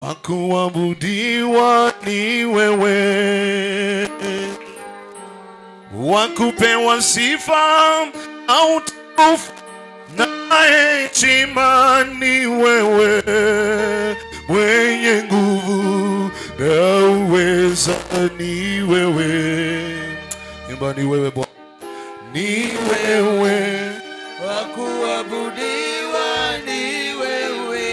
Wa kuabudiwa ni wewe, wa kupewa sifa au utukufu na heshima ni wewe, mwenye nguvu na uweza ni wewe. Imba, ni wewe Bwana, ni wewe. Wa kuabudiwa ni wewe,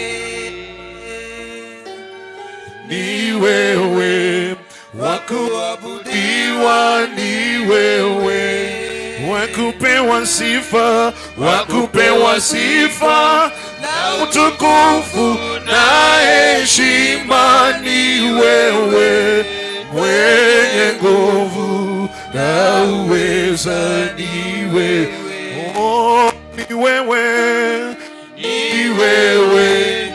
Ni wewe wa kuabudiwa, ni wewe wa kupewa sifa, wa kupewa sifa na utukufu na heshima ni wewe, mwenye nguvu na uweza ni wewe. Oh, ni wewe, ni wewe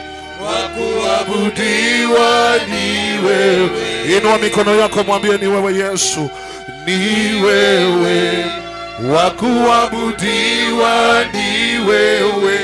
wa kuabudiwa ni wewe. Inua mikono yako, mwambie ni wewe Yesu, ni wewe wa kuabudiwa, ni wewe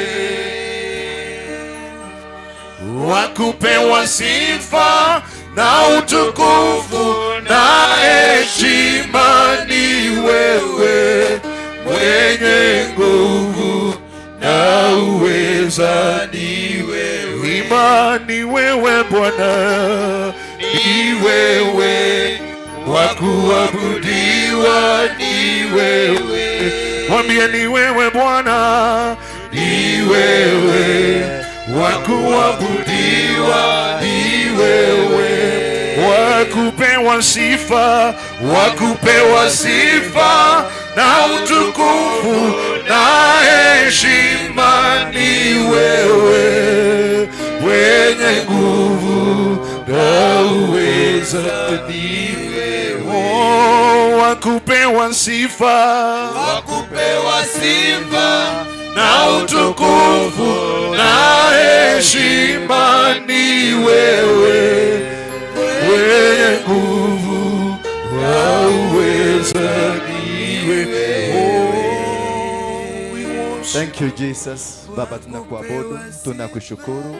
wa kupewa sifa na utukufu na heshima, ni wewe mwenye nguvu na uweza, ni wewe. Imba, ni wewe Bwana, ni wewe wa kuabudiwa, ni wewe. Mwambie ni wewe Bwana, ni wewe wa kuabudiwa, ni wewe wa kupewa sifa, wa kupewa sifa na utukufu na heshima, ni wewe mwenye nguvu na uweza, ni wewe. Oh, wa kupewa sifa Wa kupewa sifa na utukufu na heshima, ni wewe mwenye nguvu na uweza, ni wewe. Oh, we worship. Thank you, Jesus. Baba, tunakuabudu, tunakushukuru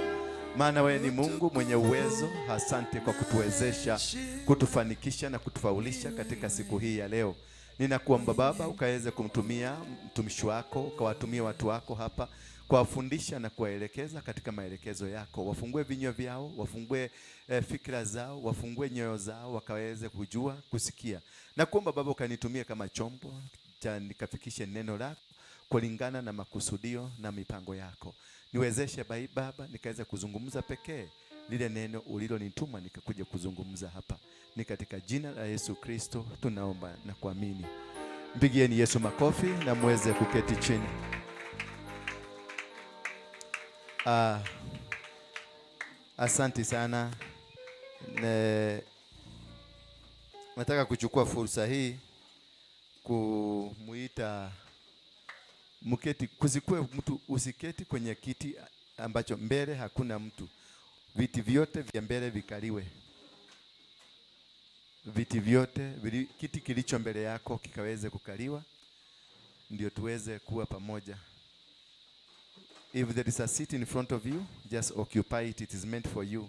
maana wewe ni Mungu mwenye uwezo. Asante kwa kutuwezesha, kutufanikisha na kutufaulisha katika siku hii ya leo. Ninakuomba Baba ukaweze kumtumia mtumishi wako, ukawatumia watu wako hapa kuwafundisha na kuwaelekeza katika maelekezo yako. Wafungue vinywa vyao, wafungue fikra zao, wafungue nyoyo zao, wakaweze kujua, kusikia. Nakuomba Baba ukanitumie kama chombo cha nikafikishe neno lako kulingana na makusudio na mipango yako. Niwezeshe Baba nikaweze kuzungumza pekee lile neno ulilonituma nikakuja kuzungumza hapa. Ni katika jina la Yesu Kristo tunaomba na kuamini. Mpigieni Yesu makofi na muweze kuketi chini. Asante sana. Nataka kuchukua fursa hii kumuita mketi, kusikue mtu, usiketi kwenye kiti ambacho mbele hakuna mtu. Viti vyote vya mbele vikaliwe, viti vyote kiti kilicho mbele yako kikaweze kukaliwa, ndio tuweze kuwa pamoja. If there is a seat in front of you, just occupy it. It is meant for you.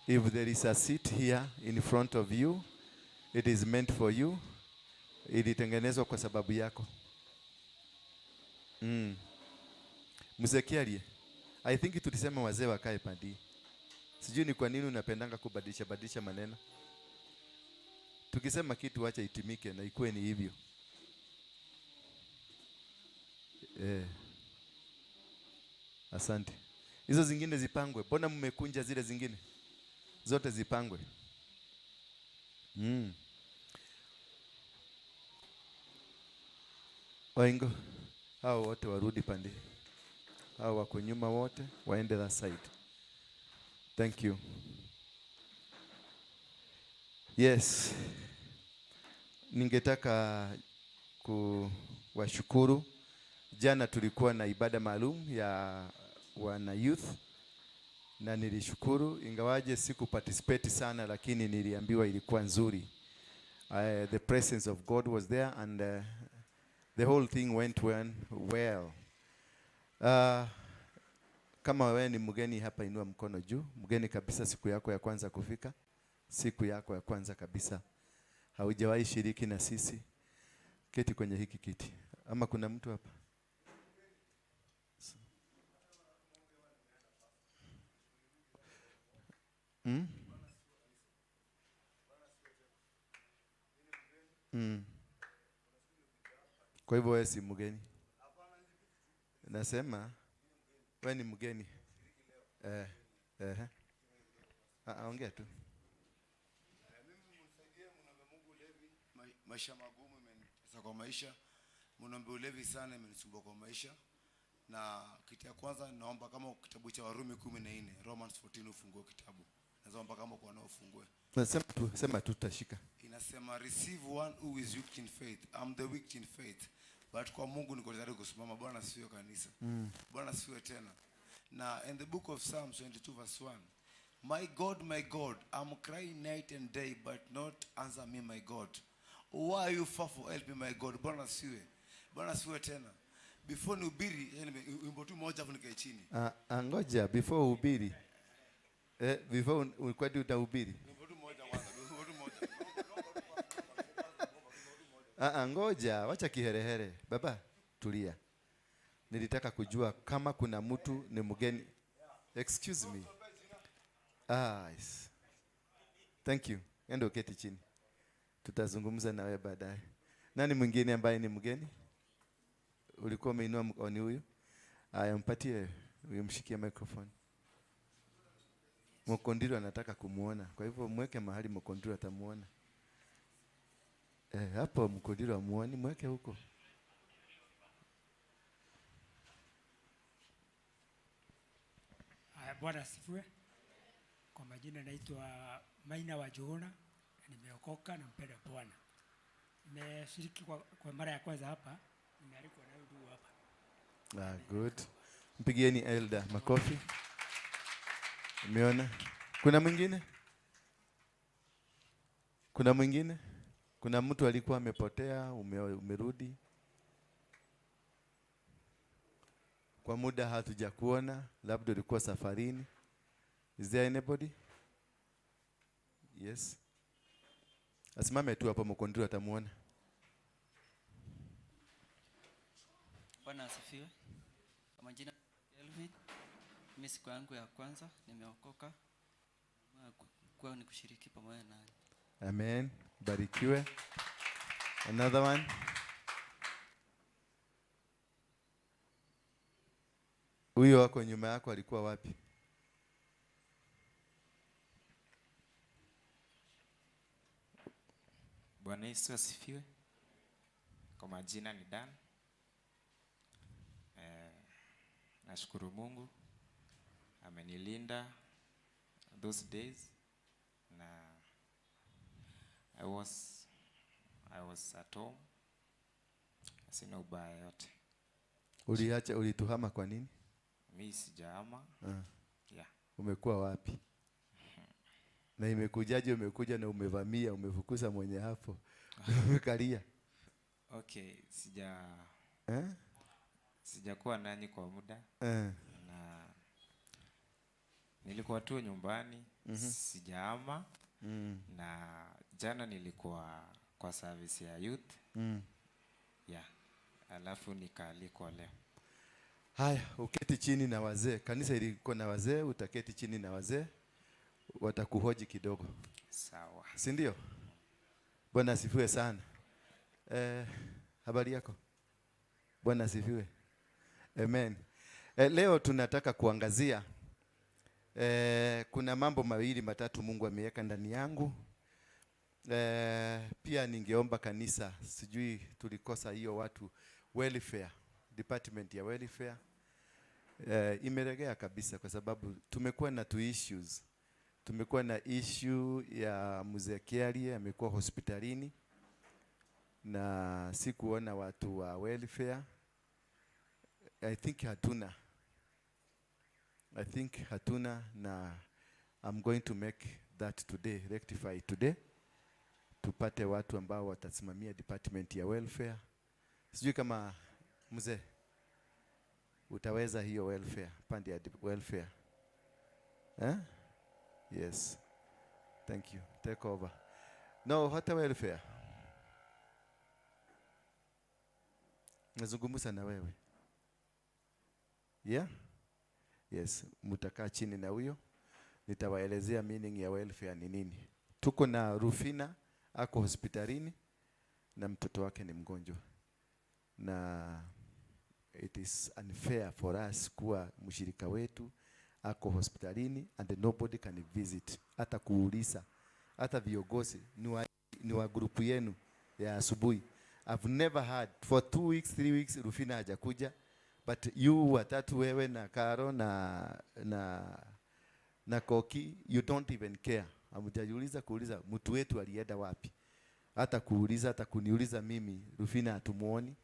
If there is a seat here in front of you, it is meant for you. Ilitengenezwa kwa sababu yako. Mzee Kiarie, I think tulisema wazee wakae pandi. Sijui ni kwa nini unapendanga kubadilisha badilisha maneno. Tukisema kitu acha itimike na ikuwe ni hivyo. Asante. Hizo zingine zipangwe. Mbona mmekunja zile zingine? Zote zipangwe. Waingo, hao wote warudi pande. Hao wako nyuma wote waende that side. Thank you. Yes. Ningetaka kuwashukuru. Jana tulikuwa na ibada maalum ya wana youth na nilishukuru, ingawaje siku participate sana, lakini niliambiwa ilikuwa nzuri. The presence of God was there and the whole thing went well. Kama wewe ni mgeni hapa, inua mkono juu. Mgeni kabisa, siku yako ya kwanza kufika, siku yako ya kwanza kabisa, haujawahi shiriki na sisi, keti kwenye hiki kiti. Ama kuna mtu hapa? Mm? Mm. Kwa hivyo wewe si mgeni. Nasema wewe ni mgeni. Ongea tu. Mimi mnisaidie, mnaombe Mungu ulevi, maisha magumu imenitesa kwa maisha. Mnaombe ulevi sana imenisumbua kwa maisha. Na kitu ya kwanza naomba kama kitabu cha Warumi 14, Romans 14 ufungue kitabu. Naomba kama uko nao ufungue. Nasema tu, sema tu tutashika. Inasema receive one who is weak in faith. I'm the weak in faith. But kwa Mungu niko tayari kusimama. Bwana asifiwe kanisa. Bwana asifiwe tena. Na in the book of Psalms 22 verse 1, my God, my God, I'm crying night and day, but not answer me, my God. Why are you far for help me, my God? Bwana asifiwe. Bwana asifiwe tena. Before nihubiri, yani wimbo tu mmoja afu nikae chini. Ngoja before uhubiri. Before ukwadi utahubiri. Wimbo tu mmoja kwanza, wimbo tu mmoja. Ngoja, wacha kiherehere. Baba, tulia. Nilitaka kujua kama kuna mtu ni mgeni. Excuse me. Yes. Thank you. Enda uketi chini. Tutazungumza na wewe baadaye. Nani mwingine ambaye ni mgeni? Ulikuwa umeinua mkono huyu? Aya, mpatie huyu, mshikie microphone. Mkondiro anataka kumuona. Kwa hivyo mweke mahali Mkondiro atamuona. Hapo Mkondiro amuoni, mweke huko. Haya, Bwana asifiwe. Kwa majina naitwa Maina wa Johana, nimeokoka na mpenda Bwana. Nimeshiriki kwa mara ya kwanza hapa, nimealikwa na ndugu hapa. Good. Mpigieni elder makofi. Umeona? Kuna mwingine? Kuna mwingine? Kuna mtu alikuwa amepotea, umerudi? Kwa muda hatujakuona, labda ulikuwa safarini. Is there anybody? Yes. Asimame tu hapo, Mkondiro atamuona. Bwana asifiwe. Kwa majina Elvin. Mimi siku yangu ya kwanza nimeokoka. Kwa ni kushiriki pamoja nanyi. Amen. Barikiwe. Another one. Huyo wako nyuma yako alikuwa wapi? Bwana Yesu asifiwe. Kwa majina ni Dan. Nashukuru Mungu amenilinda those days, na I was at home. Sina ubaya yote. Uliacha, ulituhama kwa nini? Mimi sijahama. Yeah. Umekuwa wapi? Na imekujaje umekuja na umevamia, umefukuza mwenye hapo? Umekalia. Okay, sijakuwa nanyi kwa muda. Na nilikuwa tu nyumbani, sijahama. Na jana nilikuwa kwa service ya youth. Yeah. Alafu nikaalikwa leo. Haya, uketi chini na wazee. Kanisa ilikuwa na wazee, utaketi chini na wazee. Watakuhoji kidogo. Sawa. Si ndio? Bwana asifiwe sana. Habari yako? Bwana asifiwe. Amen. Leo tunataka kuangazia kuna mambo mawili matatu Mungu ameweka ndani yangu. Pia ningeomba kanisa, sijui tulikosa hiyo watu welfare, department ya welfare. Imeregea kabisa kwa sababu tumekuwa na two issues. Tumekuwa na issue ya Mzee Kiarie amekuwa hospitalini na sikuona watu wa welfare. I think hatuna na I'm going to make that today, rectify today. Tupate watu ambao watasimamia department ya welfare. Sijui kama mzee. Utaweza hiyo welfare, pande ya welfare. Eh? Yes. Thank you. Take over. No, hata welfare. Nazungumza na wewe. Yeah? Yes, mutakaa chini na huyo. Nitawaelezea meaning ya welfare ni nini. Tuko na Rufina ako hospitalini na mtoto wake ni mgonjwa. Na it is unfair for us kuwa mshirika wetu ako hospitalini and nobody can visit, hata kuuliza, hata viongozi ni wa grupu yenu ya asubuhi. I've never had for 2 weeks, 3 weeks Rufina hajakuja, but you watatu, wewe na Karo na Koki, you don't even care. Hamjajiuliza kuuliza mtu wetu alienda wapi, hata kuuliza, hata kuniuliza mimi Rufina hatumuoni.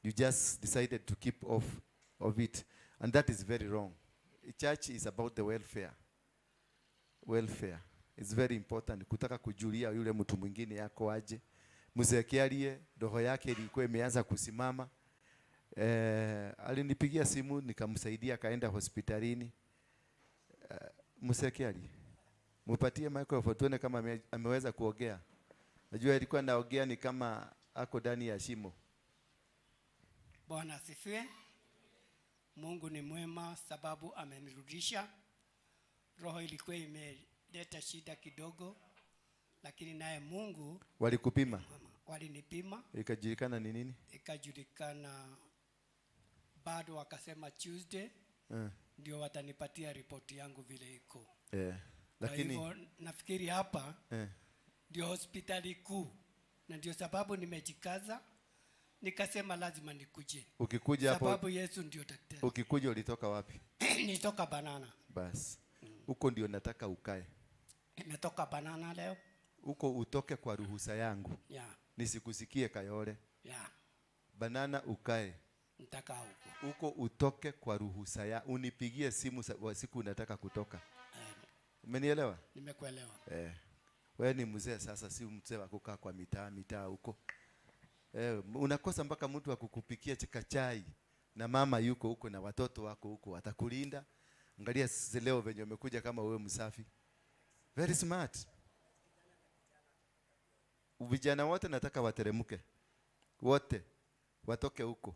You just decided to keep off of it, and that is very wrong. Church is about the welfare. Welfare is very important. Kutaka kujulia yule mtu mwingine yako aje. Mzee Kiarie roho yake ilikuwa imeanza kusimama. Alinipigia simu nikamsaidia akaenda hospitalini. Mzee Kiarie, mupatie microphone tuone kama ameweza kuongea. Najua alikuwa anaongea ni kama ako ndani ya shimo. Bwana asifiwe. Mungu ni mwema sababu amenirudisha. Roho ilikuwa imeleta shida kidogo, lakini naye Mungu. Walikupima? Walinipima. Ikajulikana ni nini? Ikajulikana bado, wakasema Tuesday ndio watanipatia ripoti yangu vile iko. Lakini kwa hivyo nafikiri hapa ndio hospitali kuu, na ndio sababu nimejikaza nikasema lazima nikuje. Ukikuja hapo, sababu Yesu ndio daktari. Ukikuja ulitoka wapi? Nitoka Banana. Bas. Huko ndio nataka ukae. Natoka Banana leo. Huko utoke kwa ruhusa yangu. Yeah. Nisikusikie Kayole. Yeah. Banana ukae. Nitaka huko. Huko utoke kwa ruhusa ya, unipigie simu siku unataka kutoka. Umenielewa? Nimekuelewa. Wewe ni mzee sasa, si mzee wa kukaa kwa mitaa huko. Unakosa mpaka mtu wa kukupikia chai na mama yuko huko na watoto wako huko watakulinda. Angalia leo venye umekuja kama wewe msafi. Very smart. Vijana wote nataka wateremke. Wote watoke huko.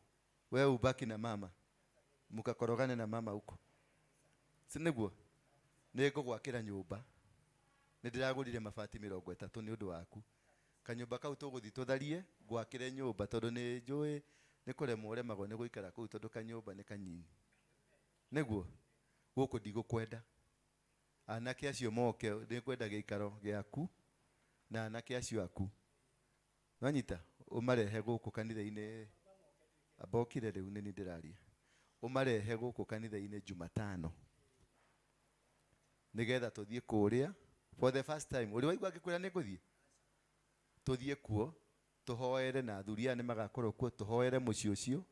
Wewe ubaki na mama. Mkakorogane na mama huko. Si niguo? Nĩngũgwakĩra nyũmba. Nĩndĩragũrire mabati 30 nĩ ũndũ waku. Kanyũmba kau tũgũthiĩ tũtharie, ngwakĩre nyũmba tondũ nĩ njũĩ nĩ kũremwo ũremagwo nĩ gũikara kũu tondũ kanyũmba nĩ kanyinyi. Nĩguo? Gũkũ ndigũkwenda. Anake acio moke, nĩngwenda gĩikaro gĩaku na anake acio aku. Nwanyita? Ũmarehe gũkũ kanitha-inĩ. Ambokire rĩu nĩ niĩ ndĩraria. Ũmarehe gũkũ kanitha-inĩ Jumatano. Nĩgetha tũthiĩ kũrĩa for the first time. Ũrĩ waigua ngĩkwĩra nĩngũthiĩ? Tũthiĩ kuo, tũhoere na athuri aya nĩmagakorwo kuo, tũhoere mũciĩ ũcio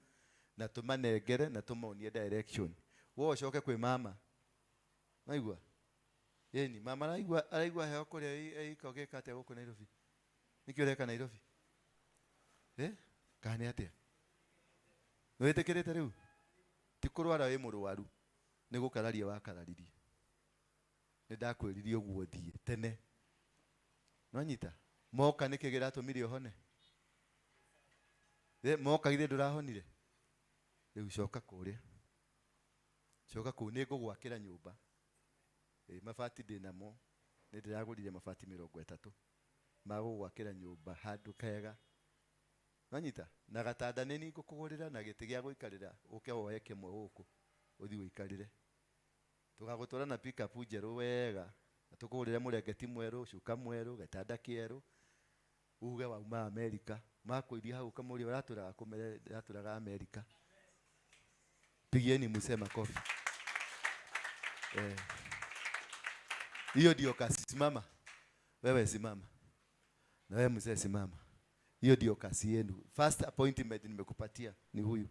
na tũmanengere na tũmonie direction. Wewe ũcoke kwĩ mama. Naigua? Yeni, mama araigua heho kũrĩa ĩiko gĩka atĩa gũkũ Nairobi? Nĩkĩ ũreka Nairobi? Kana nĩ atĩa? Nĩwĩtĩkĩrĩte rĩu? Ti kũrwara wĩ mũrwaru, nĩ gũkararia wakararirie. Nĩndakwĩrire ũguo thiĩ tene. Nwanyita? Moka nĩkĩ kĩratũmire ũhone? Moka githĩ ndũrahonire? Rĩu coka kũrĩa. Coka kũu nĩngũgwakĩra nyũmba. Mabati ndĩnamo. Nĩndĩragũrire mabati 30 ma gũgwakĩra nyũmba handũ kega. Nwanyita? Na gatanda nĩ ngũkũgũrĩra na gĩtĩ gĩa gũikarĩra ũke woe kĩmwe gũkũ ũthiĩ ũikarĩre. Tũgagũtwara na pick-up njerũ wega, na tũkũgũrĩre mũrengeti mwerũ, cuka mwerũ, gĩtanda kĩerũ. Uge wauma Amerika, makũiria hau ũkamũria ũratũraga kũ? Ndĩratũraga Amerika. Pigieni mzee makofi. Hiyo ndio kazi. Simama. Wewe simama. Na wewe mzee simama. Hiyo ndio kazi yenu. First appointment nimekupatia ni huyu.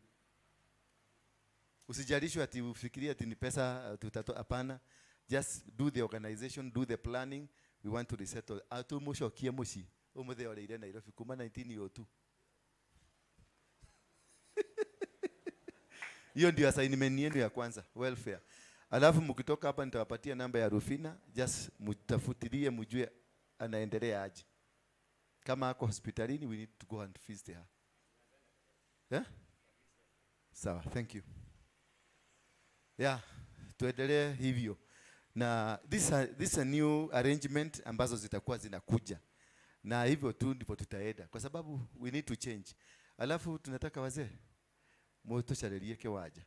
Usijalishwe ati ufikirie ati ni pesa tutato, hapana. Just do the organization, do the planning. We want to resettle. Atu mucokie muci. Umuthe oreire Nairobi kuma 1902. Hiyo ndio assignment yenu ya kwanza, welfare. Alafu mkitoka hapa nitawapatia namba ya Rufina, just mtafutilie mjue anaendelea aje. Kama ako hospitalini, we need to go and visit her. Yeah? Sawa, thank you. Yeah, tuendelee hivyo. Na this a new arrangement ambazo zitakuwa zinakuja. Na hivyo tu ndipo tutaenda kwa sababu we need to change. Alafu tunataka wazee mutosharerie kiwanja.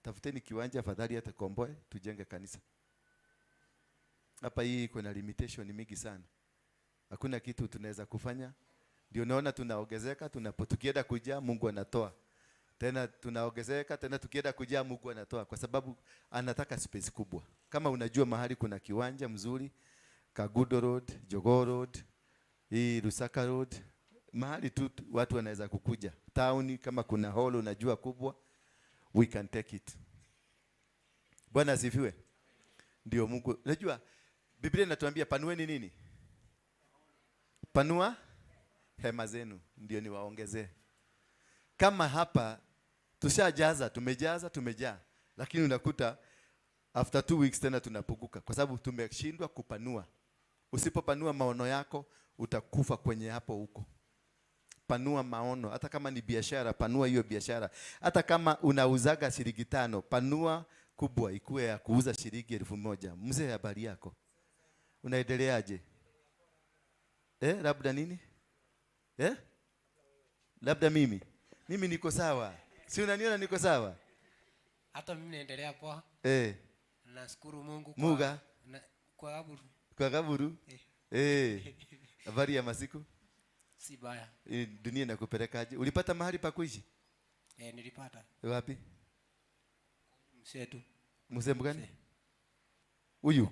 Tafuteni kiwanja afadhali hata komboe tujenge kanisa. Hapa hii kuna limitation mingi sana. Hakuna kitu tunaweza kufanya. Ndio naona tunaongezeka, tunapotukienda kujaa Mungu anatoa. Tena tunaongezeka, tena tukienda kujaa Mungu anatoa kwa sababu anataka space kubwa. Kama unajua mahali kuna kiwanja mzuri, Kagudo Road, Jogoo Road, hii Lusaka Road, mahali tu watu wanaweza kukuja. Town kama kuna hall unajua kubwa, we can take it. Bwana asifiwe. Ndio Mungu. Unajua Biblia inatuambia panueni nini? Panua hema zenu ndio niwaongezee. Kama hapa tushajaza, tumejaza, tumejaa. Lakini unakuta after 2 weeks tena tunapunguka kwa sababu tumeshindwa kupanua. Usipopanua maono yako utakufa kwenye hapo huko. Panua maono, hata kama ni biashara, panua hiyo biashara. Hata kama unauzaga shilingi 5, panua kubwa ikuwe ya kuuza shilingi 1000. Mzee, habari yako? Unaendeleaje? Labda nini? Labda mimi. Mimi niko sawa. Si unaniona niko sawa? Hata mimi naendelea poa. Nashukuru Mungu kwa Muga. Kwa kaburu. Kwa kaburu? Habari ya masiku? Si baya. Dunia inakupelekaje? Ulipata mahali pa kuishi? Nilipata. Wapi? Msetu. Mzee gani? Huyu?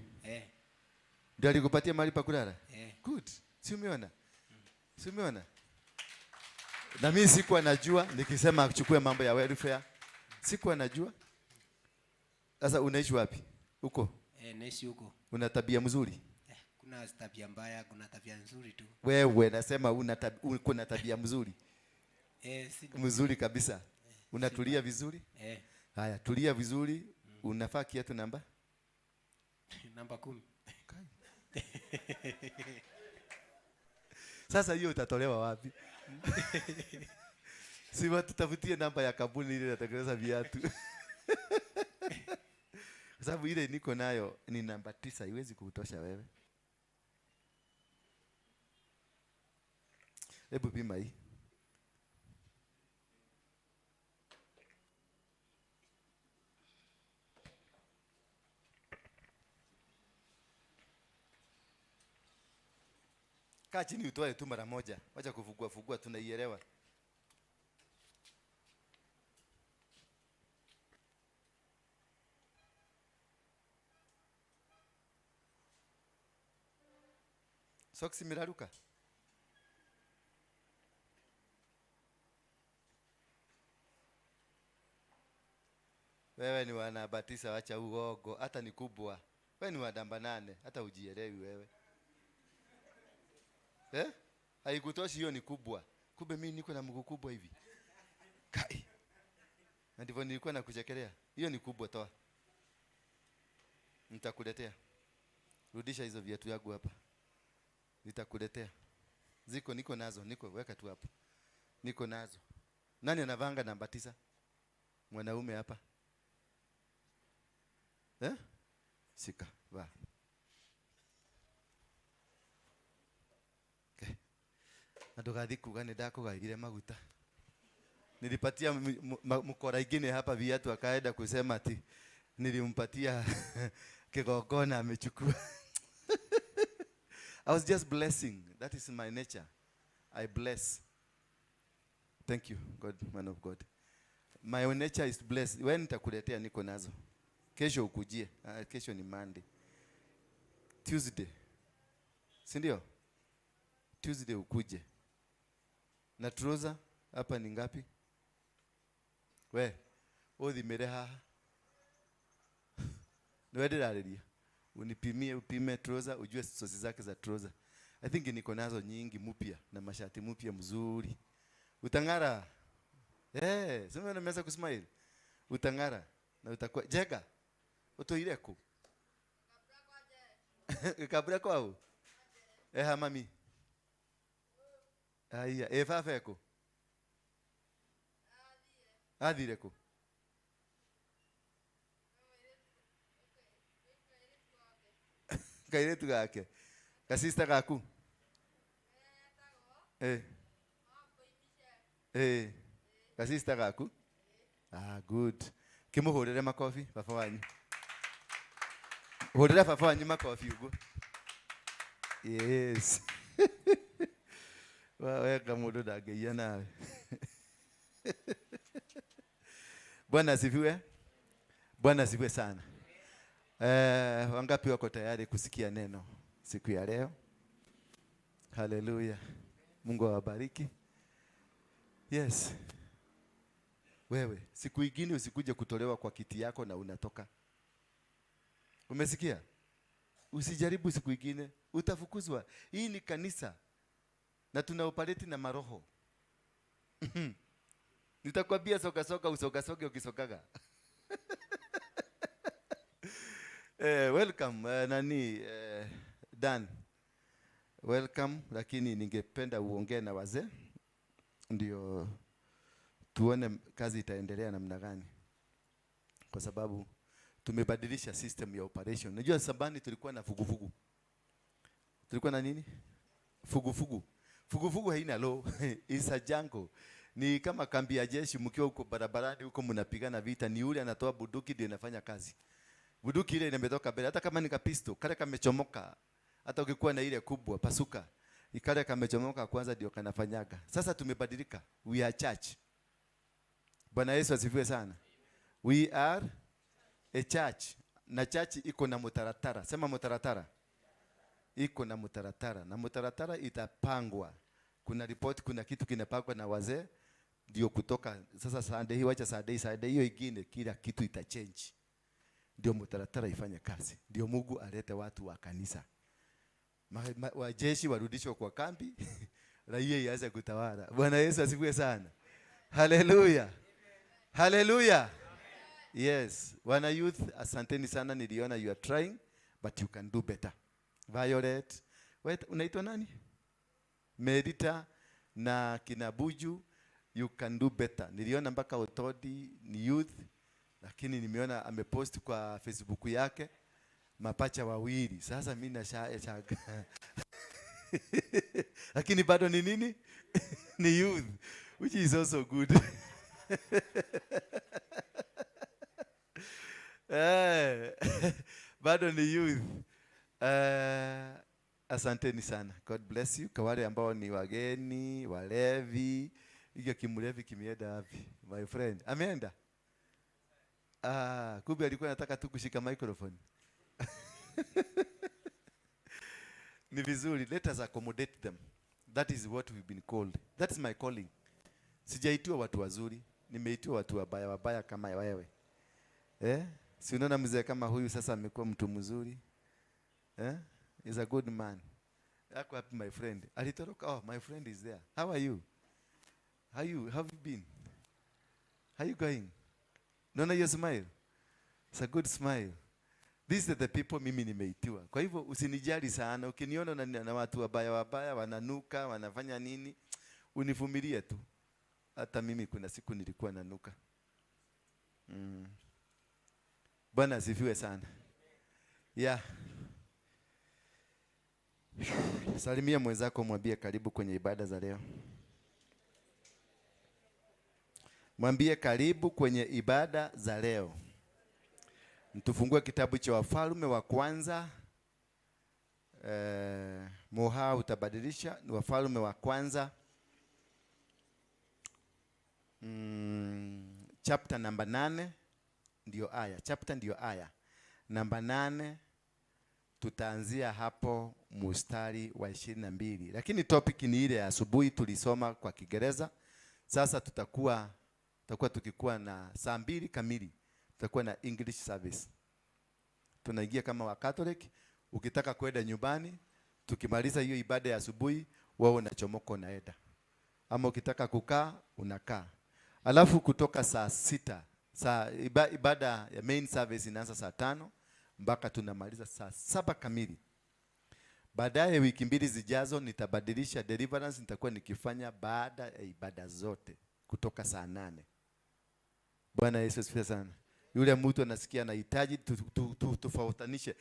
Ndio alikupatia mahali pa kulala? Good. Si umeona? Si umeona? Na mimi sikuwa najua nikisema achukue mambo ya welfare. Sikuwa najua. Sasa unaishi wapi? Huko? Naishi huko. Una tabia mzuri? Kuna tabia mbaya, kuna tabia nzuri tu. Wewe nasema kuna tabia mzuri. Si mzuri kabisa. Unatulia vizuri? Haya, tulia vizuri. Unafaa kiatu namba? Namba 10. Kai. Sasa hiyo utatolewa wapi? Si watu tafutie namba ya kampuni ile inatengeneza viatu. Kwa sababu ile niko nayo ni namba 9, haiwezi kukutosha wewe. Hebu pima hii. Kaa chini utoe tu mara moja. Wacha kufungua fungua, tunaielewa. Soksi miraruka. Wewe ni wa namba 9, wacha uogo, hata ni kubwa. Wewe ni wa namba 8, hata hujielewi wewe. Haikutoshi hiyo ni kubwa. Kumbe mimi niko na mguu kubwa hivi. Kai. Na ndivyo nilikuwa nakuchekelea. Hiyo ni kubwa, toa. Nitakuletea. Rudisha hizo viatu yangu hapa. Nitakuletea. Ziko niko nazo, niko weka tu hapo. Niko nazo. Nani anavanga namba 9? Mwanaume hapa. Shika, vaa. Na ndugathi kuga nĩ ndakũgaigire maguta. Nilipatia mkora ingine hapa viatu akaenda kusema ati nilimpatia kigongona amechukua. I was just blessing. That is my nature. I bless. Thank you, God, man of God. My own nature is to bless. Wewe nitakuletea niko nazo. Kesho ukujie. Kesho ni Monday. Tuesday. Si ndio? Tuesday ukuje. Na trouser hapa ni ngapi? We, uthimire haha. Niwe ndĩrarĩria. Unipimie, upime trouser, ujue sosi zake za trouser. I think niko nazo nyingi mpya na mashati mpya mzuri. Utang'ara. Sema nimeanza kusmile. Utang'ara na utakuwa Jega. Utoire ku? Kabla kwao. Eh, mami. Aya, e fafa ku? Athire ku? Kairetu gake. Kasista gaku. Eh. Eh. Kasista gaku. Ah, good. Kimuhurire makofi baba wanyu. Hurira baba wanyu makofi uguo. Yes. Wega mundu ndangĩiya nawe. Bwana asifiwe. Bwana asifiwe sana. Wangapi wako tayari kusikia neno siku ya leo? Haleluya. Mungu awabariki. Yes. Wewe, siku ingine usikuje kutolewa kwa kiti yako na unatoka. Umesikia? Usijaribu siku ingine, utafukuzwa. Hii ni kanisa na tuna operate na maroho. Nitakwambia soka soka usoka soke ukisokaga. Welcome nani Dan. Welcome, lakini ningependa uongee na wazee ndio tuone kazi itaendelea namna gani, kwa sababu tumebadilisha system ya operation. Unajua zamani tulikuwa na fugufugu. Tulikuwa na nini? Fugufugu. Fugufugu haina law. It's a jungle. Ni kama kambi ya jeshi, mkiwa huko barabarani huko mnapigana vita, ni yule anatoa bunduki ndio inafanya kazi. Bunduki ile imetoka mbele, hata kama ni kapisto, kale kamechomoka, hata ukikuwa na ile kubwa pasuka, ikale kamechomoka kwanza ndio kanafanyaga. Sasa tumebadilika. We are church. Bwana Yesu asifiwe sana. We are a church. Na church iko na mutaratara. Sema mutaratara. Iko na mutaratara. Na mutaratara itapangwa. Kuna report, kuna kitu kinapangwa na wazee ndio kutoka sasa Sunday hii, wacha Sunday, Sunday hiyo ingine kila kitu itachange. Ndio mutaratara ifanye kazi. Ndio Mungu alete watu wa kanisa. Wajeshi warudishwe kwa kambi, raia ianze kutawala. Bwana Yesu asifiwe sana. Haleluya. Haleluya. Yes, wana youth, asanteni sana, niliona you are trying but you can do better. Violet, wait, unaitwa nani? Merita na Kinabuju, you can do better. Niliona mpaka Otodi ni youth, lakini nimeona amepost kwa Facebook yake mapacha wawili. Sasa mimi nashangaa. Lakini bado ni nini? Ni youth, which is also good. Bado ni youth. Asanteni sana. God bless you. Kwa wale ambao ni wageni, walevi, hiyo kimlevi kimeenda wapi? My friend, ameenda? Ah, kumbe alikuwa anataka tu kushika microphone. Ni vizuri, let us accommodate them. That is what we've been called. That is my calling. Sijaitiwa watu wazuri, nimeitiwa watu wabaya, wabaya kama wewe. Eh? Si unaona mzee kama huyu sasa amekuwa mtu mzuri? Eh? He's a good man. Ako happy my friend. Alitoroka. Oh, my friend is there. How are you? How you? How have you been? How you going? Naona your smile. It's a good smile. These are the people mimi nimeitiwa. Kwa hivyo usinijali sana. Ukiniona na watu wabaya wabaya wananuka, wanafanya nini, univumilie tu. Hata mimi kuna siku nilikuwa nanuka. Bwana asifiwe sana. Yeah. Salimia mwenzako, mwambie karibu kwenye ibada za leo. Mwambie karibu kwenye ibada za leo. Mtufungue kitabu cha Wafalme wa Kwanza. Moha utabadilisha ni Wafalme wa Kwanza. Chapter number 8 ndio aya. Chapter ndio aya. Namba 8 tutaanzia hapo mstari wa 22. Lakini topic ni ile ya asubuhi tulisoma kwa Kiingereza. Sasa tutakuwa tukikuwa na saa 2 kamili. Tutakuwa na English service. Tunaingia kama wa Catholic. Ukitaka kwenda nyumbani, tukimaliza hiyo ibada ya asubuhi, wewe unachomoka unaenda. Ama ukitaka kukaa, unakaa. Alafu kutoka saa 6 Saa ibada ya main service inaanza saa 5 mpaka tunamaliza saa 7 kamili. Baadaye wiki 2 zijazo nitabadilisha deliverance, nitakuwa nikifanya baada ya ibada zote kutoka saa 8. Bwana Yesu asifiwe sana. Yule mtu anasikia anahitaji tutofautanishe,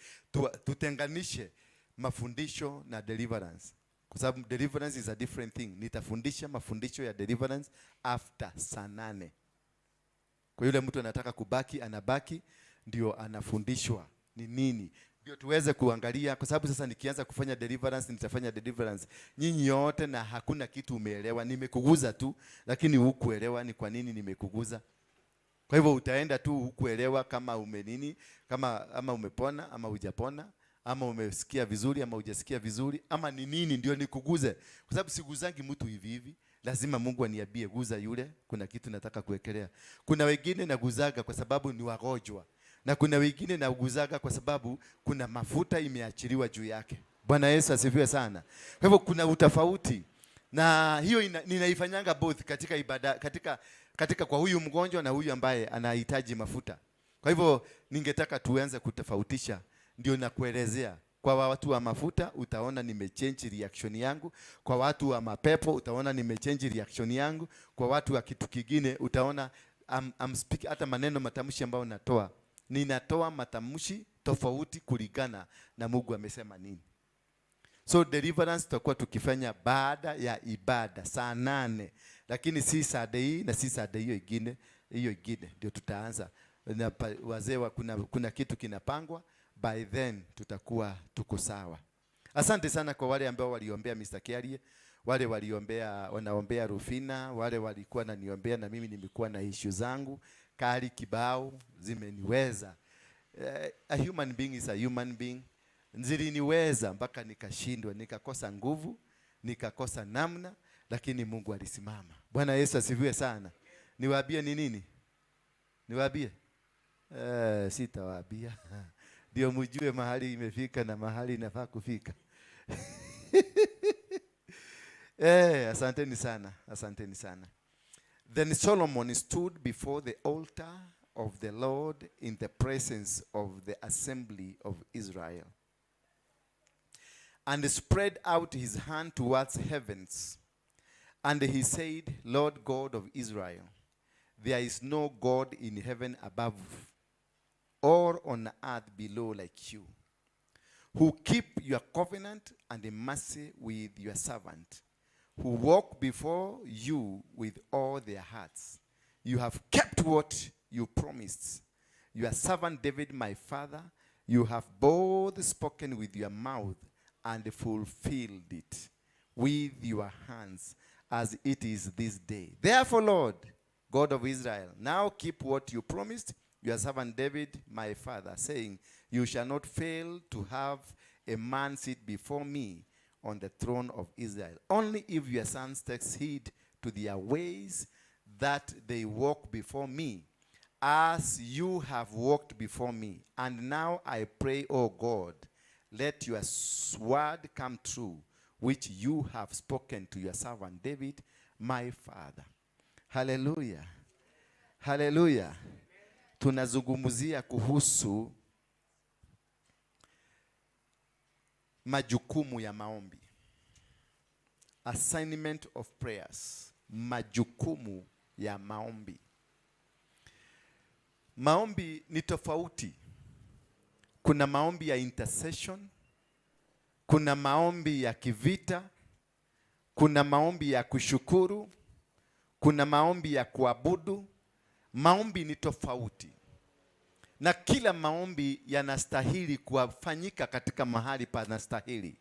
tutenganishe mafundisho na deliverance. Kwa sababu deliverance is a different thing. Nitafundisha mafundisho ya deliverance after saa 8. Kwa yule mtu anataka kubaki, anabaki, ndio anafundishwa ni nini. Ndio tuweze kuangalia, kwa sababu sasa nikianza kufanya deliverance, nitafanya deliverance nyinyi yote na hakuna kitu umeelewa. Nimekuguza tu, lakini hukuelewa ni kwa nini nimekuguza. Kwa hivyo utaenda tu hukuelewa kama umenini, kama ama umepona ama hujapona, ama umesikia vizuri ama hujasikia vizuri, ama ni nini ndio nikuguze. Kwa sababu siguzangi mtu hivi hivi, lazima Mungu aniambie guza yule, kuna kitu nataka kuwekelea. Kuna wengine naguzaga kwa sababu ni wagonjwa, na kuna wengine naguzaga kwa sababu kuna mafuta imeachiliwa juu yake. Bwana Yesu asifiwe sana. Kwa hivyo kuna utofauti, na hiyo ninaifanyanga both katika ibada, katika kwa huyu mgonjwa na huyu ambaye anahitaji mafuta. Kwa hivyo ningetaka tuanze kutofautisha, ndio nakuelezea. Kwa watu wa mafuta utaona nimechange reaction yangu, kwa watu wa mapepo utaona nimechange reaction yangu, kwa watu wa kitu kingine utaona I'm speak, hata maneno matamshi ambayo natoa, ninatoa matamshi tofauti kulingana na Mungu amesema nini. So deliverance tutakuwa tukifanya baada ya ibada saa 8, lakini si saa hii na si saa hiyo ingine, hiyo ingine ndio tutaanza. Na wazee wa kuna kitu kinapangwa, by then tutakuwa tuko sawa. Asante sana kwa wale ambao waliombea Mr. Kiarie, wale waliombea, wanaombea Rufina, wale walikuwa wananiombea, na mimi nimekuwa na issue zangu kali kibao zimeniweza. A human being is a human being. Ziliniweza mpaka nikashindwa, nikakosa nguvu, nikakosa namna, lakini Mungu alisimama. Bwana Yesu asifiwe sana. Niwaambie ni nini? Niwaambie? Sitawaambia. Ndio mjue mahali imefika na mahali inafaa kufika. Asanteni sana, asanteni sana. Then Solomon stood before the altar of the Lord in the presence of the assembly of Israel, and spread out his hand towards heavens. And he said, Lord God of Israel, there is no God in heaven above or on earth below like you, who keep your covenant and the mercy with your servant, who walk before you with all their hearts. You have kept what you promised your servant David, my father. You have both spoken with your mouth and fulfilled it with your hands, as it is this day. Therefore, Lord, God of Israel, now keep what you promised your servant David, my father, saying, you shall not fail to have a man sit before me on the throne of Israel. Only if your sons take heed to their ways, that they walk before me, as you have walked before me. And now I pray, O God, let your word come true, which you have spoken to your servant David, my father. Hallelujah. Hallelujah. Tunazungumzia kuhusu majukumu ya maombi. Assignment of prayers. Majukumu ya maombi. Maombi ni tofauti. Kuna maombi ya intercession, kuna maombi ya kivita, kuna maombi ya kushukuru, kuna maombi ya kuabudu. Maombi ni tofauti. Na kila maombi yanastahili kufanyika katika mahali panastahili.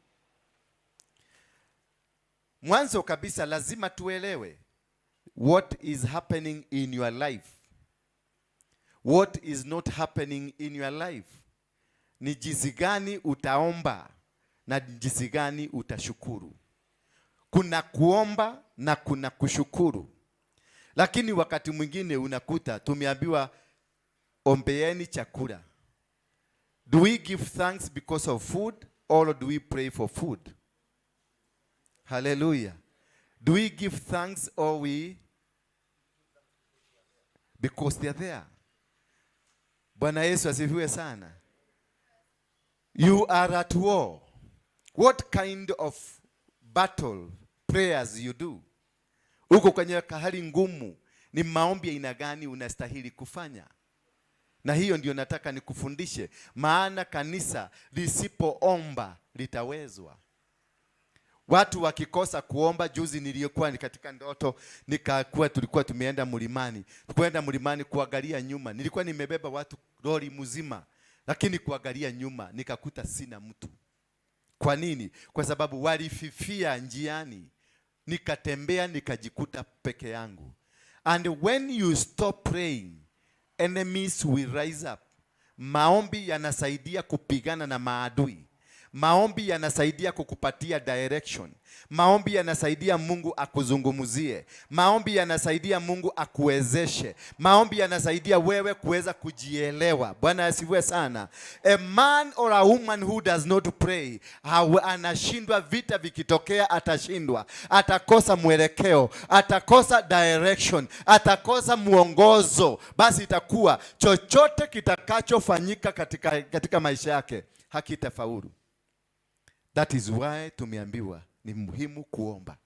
Mwanzo kabisa lazima tuelewe what is happening in your life. What is not happening in your life. Ni jinsi gani utaomba na jinsi gani utashukuru. Kuna kuomba na kuna kushukuru. Lakini wakati mwingine unakuta tumeambiwa ombeeni chakula. Do we give thanks because of food or do we pray for food? Hallelujah. Do we give thanks or we? Because they are there. Bwana Yesu asifiwe sana. You are at war. What kind of battle prayers you do? Uko kwenye hali ngumu, ni maombi aina gani unastahili kufanya? Na hiyo ndio nataka nikufundishe, maana kanisa lisipoomba litawezwa. Watu wakikosa kuomba. Juzi niliyokuwa katika ndoto, nikakuwa tulikuwa tumeenda mlimani, kwenda mlimani kuangalia nyuma, nilikuwa nimebeba watu lori mzima, lakini kuangalia nyuma nikakuta sina mtu. Kwa nini? Kwa sababu walififia njiani, nikatembea nikajikuta peke yangu. And when you stop praying, enemies will rise up. Maombi yanasaidia kupigana na maadui. Maombi yanasaidia kukupatia direction. Maombi yanasaidia Mungu akuzungumzie. Maombi yanasaidia Mungu akuwezeshe. Maombi yanasaidia wewe kuweza kujielewa. Bwana asifiwe sana. A man or a woman who does not pray, anashindwa. Vita vikitokea atashindwa, atakosa mwelekeo, atakosa direction, atakosa mwongozo. Basi itakuwa chochote kitakachofanyika katika maisha yake hakitafaulu. That is why tumeambiwa ni muhimu kuomba.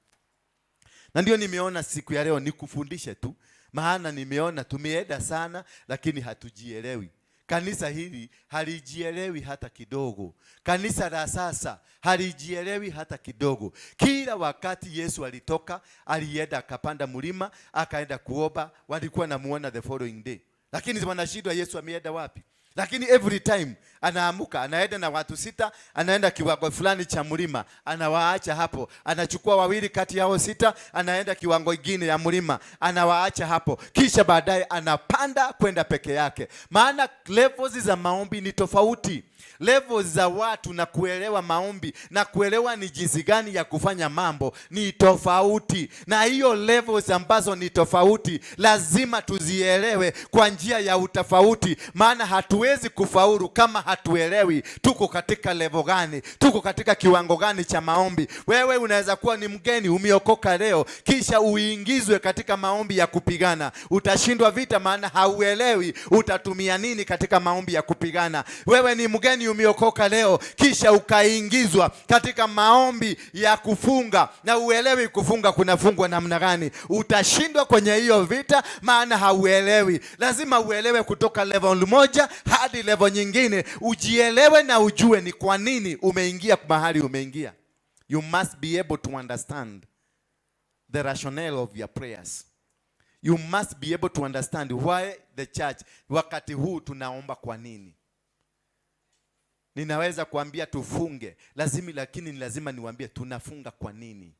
Na ndio nimeona siku ya leo nikufundishe tu, maana nimeona tumeenda sana lakini hatujielewi. Kanisa hili halijielewi hata kidogo. Kanisa la sasa halijielewi hata kidogo. Kila wakati Yesu alitoka, alienda akapanda mlima, akaenda kuomba, walikuwa namuona the following day. Lakini wanashindwa Yesu ameenda wapi? Lakini every time anaamuka, anaenda na watu 6, anaenda kiwango fulani cha mlima, anawaacha hapo. Anachukua 2 kati yao 6, anaenda kiwango kingine ya mlima, anawaacha hapo. Kisha baadaye anapanda kwenda peke yake. Maana levels za maombi ni tofauti. Levels za watu na kuelewa maombi na kuelewa ni jinsi gani ya kufanya mambo ni tofauti. Na hiyo levels ambazo ni tofauti lazima tuzielewe kwa njia ya utofauti, maana hatuwezi kufaulu kama hatuelewi tuko katika level gani, tuko katika kiwango gani cha maombi. Wewe unaweza kuwa ni mgeni, umeokoka leo, kisha uingizwe katika maombi ya kupigana. Utashindwa vita, maana hauelewi utatumia nini katika maombi ya kupigana. Wewe ni mgeni, umeokoka leo, kisha ukaingizwa katika maombi ya kufunga na uelewi kufunga kunafungwa namna gani. Utashindwa kwenye hiyo vita, maana hauelewi. Lazima uelewe kutoka level moja hadi level nyingine, ujielewe na ujue ni kwa nini umeingia mahali umeingia. You must be able to understand the rationale of your prayers. You must be able to understand why the church, wakati huu tunaomba kwa nini. Ninaweza kuambia tufunge, lazima, lakini ni lazima niwaambie tunafunga kwa nini.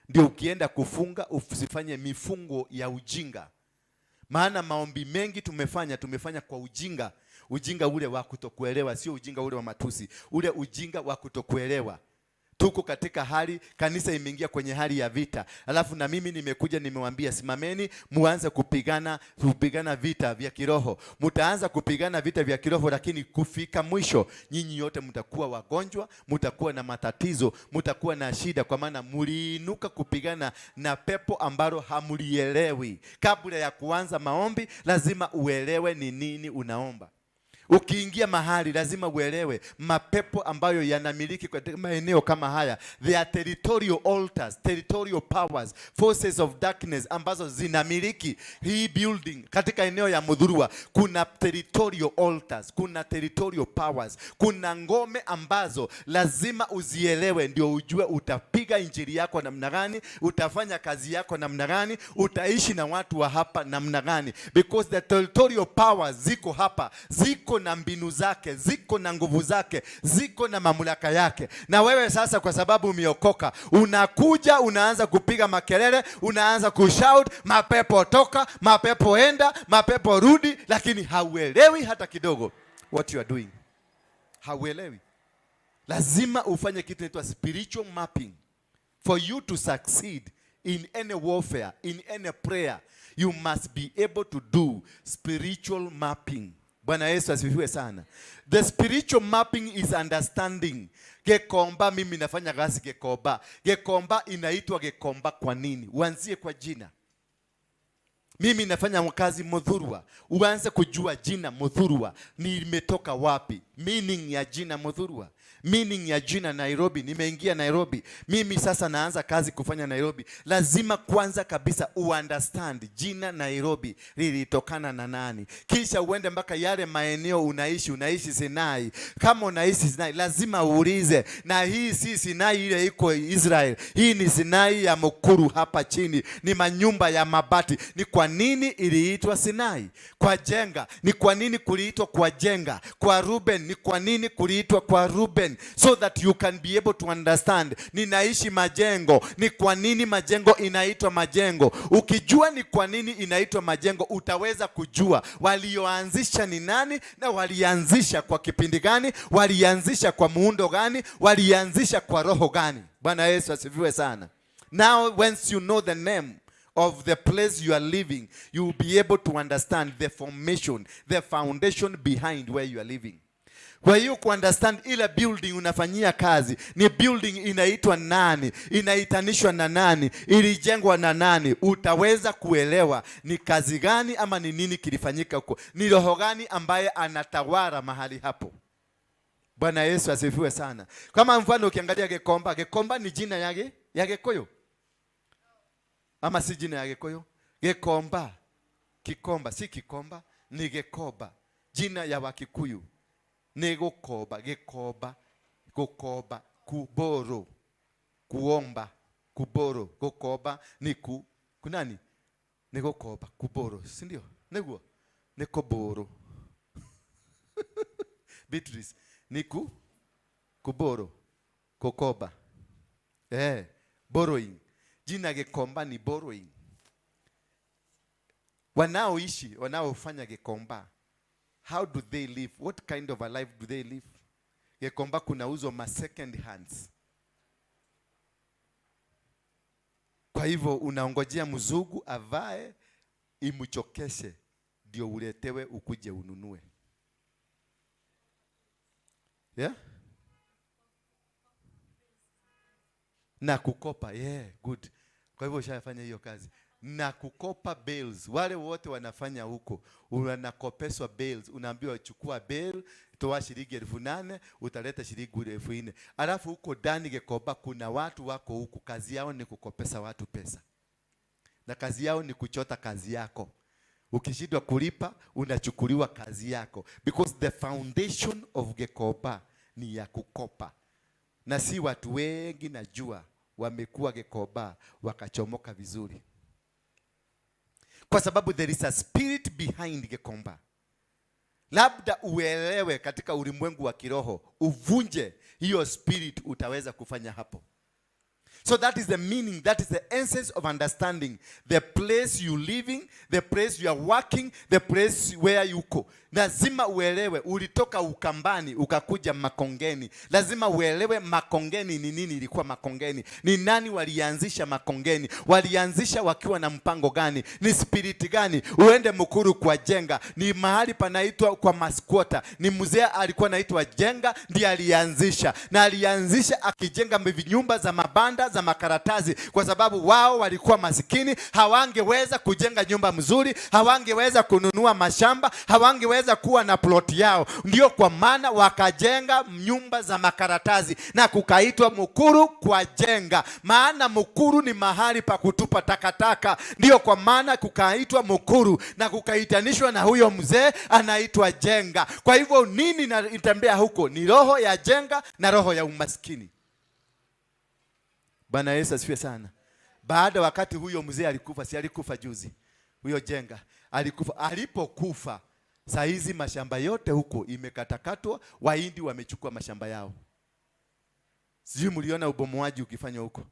Ndio ukienda kufunga usifanye mifungo ya ujinga. Maana maombi mengi tumefanya kwa ujinga. Ujinga ule wa kutokuelewa, sio ujinga ule wa matusi, ule ujinga wa kutokuelewa. Tuko katika hali, kanisa imeingia kwenye hali ya vita. Alafu na mimi nimekuja nimewaambia simameni muanze kupigana vita vya kiroho. Mtaanza kupigana vita vya kiroho, lakini kufika mwisho nyinyi yote mtakuwa wagonjwa, mtakuwa na matatizo, mtakuwa na shida, kwa maana mliinuka kupigana na pepo ambalo hamulielewi. Kabla ya kuanza maombi lazima uelewe ni nini unaomba. Ukiingia mahali lazima uelewe mapepo ambayo yanamiliki kwa maeneo kama haya. They are territorial altars, territorial powers, forces of darkness ambazo zinamiliki hii building. Katika eneo ya Muthurwa kuna territorial altars, kuna territorial powers, kuna ngome ambazo lazima uzielewe ndio ujue utapiga injili yako namna gani, utafanya kazi yako namna gani, utaishi na watu wa hapa namna gani. Because the territorial powers ziko hapa, ziko na mbinu zake, ziko na nguvu zake, ziko na mamlaka yake. Na wewe sasa kwa sababu umeokoka, unakuja unaanza kupiga makelele, unaanza kushout, mapepo toka, mapepo enda, mapepo rudi, lakini hauelewi hata kidogo what you are doing. Hauelewi. Lazima ufanye kitu inaitwa spiritual mapping. For you to succeed in any warfare, in any prayer, you must be able to do spiritual mapping. Bwana Yesu asifiwe sana. The spiritual mapping is understanding. Gikomba, mimi nafanya kazi Gikomba. Gikomba inaitwa Gikomba kwa nini? Uanzie kwa jina. Mimi nafanya kazi Muthurwa. Uanze kujua jina Muthurwa nimetoka wapi, meaning ya jina Muthurwa, meaning ya jina Nairobi. Nimeingia Nairobi, mimi sasa naanza kazi kufanya Nairobi. Lazima kwanza kabisa uunderstand jina Nairobi lilitokana na nani, kisha uende mpaka yale maeneo unaishi. Unaishi Sinai, kama unaishi Sinai lazima uulize, na hii si Sinai ile iko Israel, hii ni Sinai ya Mukuru hapa chini, ni manyumba ya mabati. Ni kwa nini iliitwa Sinai? Kwa Jenga, ni kwa nini kuliitwa kwa Jenga? Kwa Ruben, ni kwa nini kuliitwa kwa Ruben? So that you can be able to understand. Ninaishi Majengo, ni kwa nini Majengo inaitwa Majengo? Ukijua ni kwa nini inaitwa Majengo, utaweza kujua walioanzisha ni nani na walianzisha kwa kipindi gani, walianzisha kwa muundo gani, walianzisha kwa roho gani. Bwana Yesu asifiwe sana. Now once you know the name of the place you are living, you will be able to understand the formation, the foundation behind where you are living. Kwa hiyo kuunderstand ile building unafanyia kazi ni building inaitwa nani, inaitanishwa na nani, ilijengwa na nani, utaweza kuelewa ni kazi gani ama ni nini kilifanyika huko, ni roho gani ambaye anatawala mahali hapo. Bwana Yesu asifiwe sana. Kama mfano ukiangalia Gikomba, Gikomba ni jina ya Gikuyu ama si jina ya Gikuyu? Gikomba, Kikomba, si Kikomba, ni Gikoba, jina ya Wakikuyu ni gukomba. Gikomba, gukomba, kuboro, kuomba, kuboro. Gukomba ni ku kunani? Ni gukomba, kuboro, si ndio? Niguo ni kuboro. Beatrice, ni ku kuboro, kukoba, borrowing. Jina Gikomba ni borrowing. Wanaoishi, wanaofanya Gikomba, how do they live? What kind of a life do they live? Gikomba kunauzwa ma second hands. Kwa hivyo unaongojea mzungu avae imchokeshe ndio uletewe ukuje ununue. Yeah? Na kukopa, yeah, good. Kwa hivyo ushafanya hiyo kazi. Na kukopa bales. Wale wote wanafanya huko, unakopeswa bales, unaambiwa chukua bale, toa shilingi 8,000, utaleta shilingi 4,000. Alafu huko ndani Gikomba kuna watu wako huko, kazi yao ni kukopesa watu pesa. Na kazi yao ni kuchota kazi yako. Ukishindwa kulipa, unachukuliwa kazi yako. Because the foundation of Gikomba ni ya kukopa. Na si watu wengi najua wamekuwa Gikomba wakachomoka vizuri. Kwa sababu there is a spirit behind Gikomba. Labda uelewe katika ulimwengu wa kiroho, uvunje hiyo spirit, utaweza kufanya hapo. So that is the meaning, that is the essence of understanding the place you living, the place you are working, the place where you go. Lazima uelewe, ulitoka Ukambani, ukakuja Makongeni. Lazima uelewe Makongeni ni nini ilikuwa Makongeni. Ni nani walianzisha Makongeni? Walianzisha wakiwa na mpango gani? Ni spirit gani? Uende Mukuru kwa Jenga, ni mahali panaitwa kwa masquota. Ni mzee alikuwa anaitwa Jenga, ndiye alianzisha. Na alianzisha akijenga nyumba za mabanda za makaratasi, kwa sababu wao walikuwa masikini, hawangeweza kujenga nyumba mzuri, hawangeweza kununua mashamba, hawangeweza kuwa na plot yao. Ndio kwa maana wakajenga nyumba za makaratasi na kukaitwa Mukuru kwa Jenga, maana Mukuru ni mahali pa kutupa takataka. Ndio kwa maana kukaitwa Mukuru na kukaitanishwa na huyo mzee anaitwa Jenga. Kwa hivyo nini inatembea huko? Ni roho ya Jenga na roho ya umaskini. Bwana Yesu asifiwe sana. Baada wakati huyo mzee alikufa, si alikufa juzi. Huyo Jenga alikufa. Alipokufa, saa hizi mashamba yote huko imekatakatwa, Wahindi wamechukua mashamba yao. Sijui mliona ubomoaji ukifanywa huko.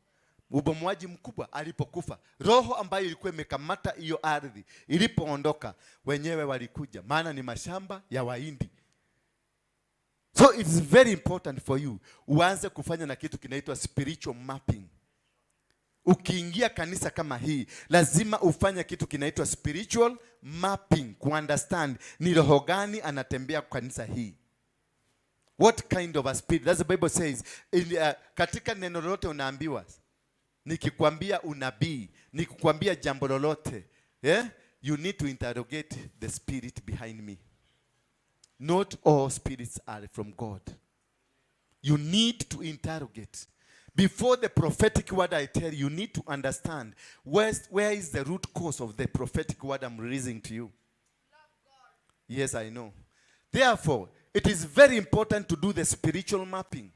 Ubomoaji mkubwa alipokufa. Roho ambayo ilikuwa imekamata hiyo ardhi ilipoondoka, wenyewe walikuja, maana ni mashamba ya Wahindi. So it's very important for you uanze kufanya na kitu kinaitwa spiritual mapping. Ukiingia kanisa kama hii, lazima ufanye kitu kinaitwa spiritual mapping, ku understand ni roho gani anatembea kanisa hii. What kind of a spirit? That's the Bible says. Katika neno lolote unaambiwa, nikikwambia unabii, nikikwambia jambo lolote, yeah? You need to interrogate the spirit behind me. Not all spirits are from God. You need to interrogate. Before the prophetic word I tell you, you need to understand where is the root cause of the prophetic word I'm releasing to you. Yes, I know. Therefore, it is very important to do the spiritual mapping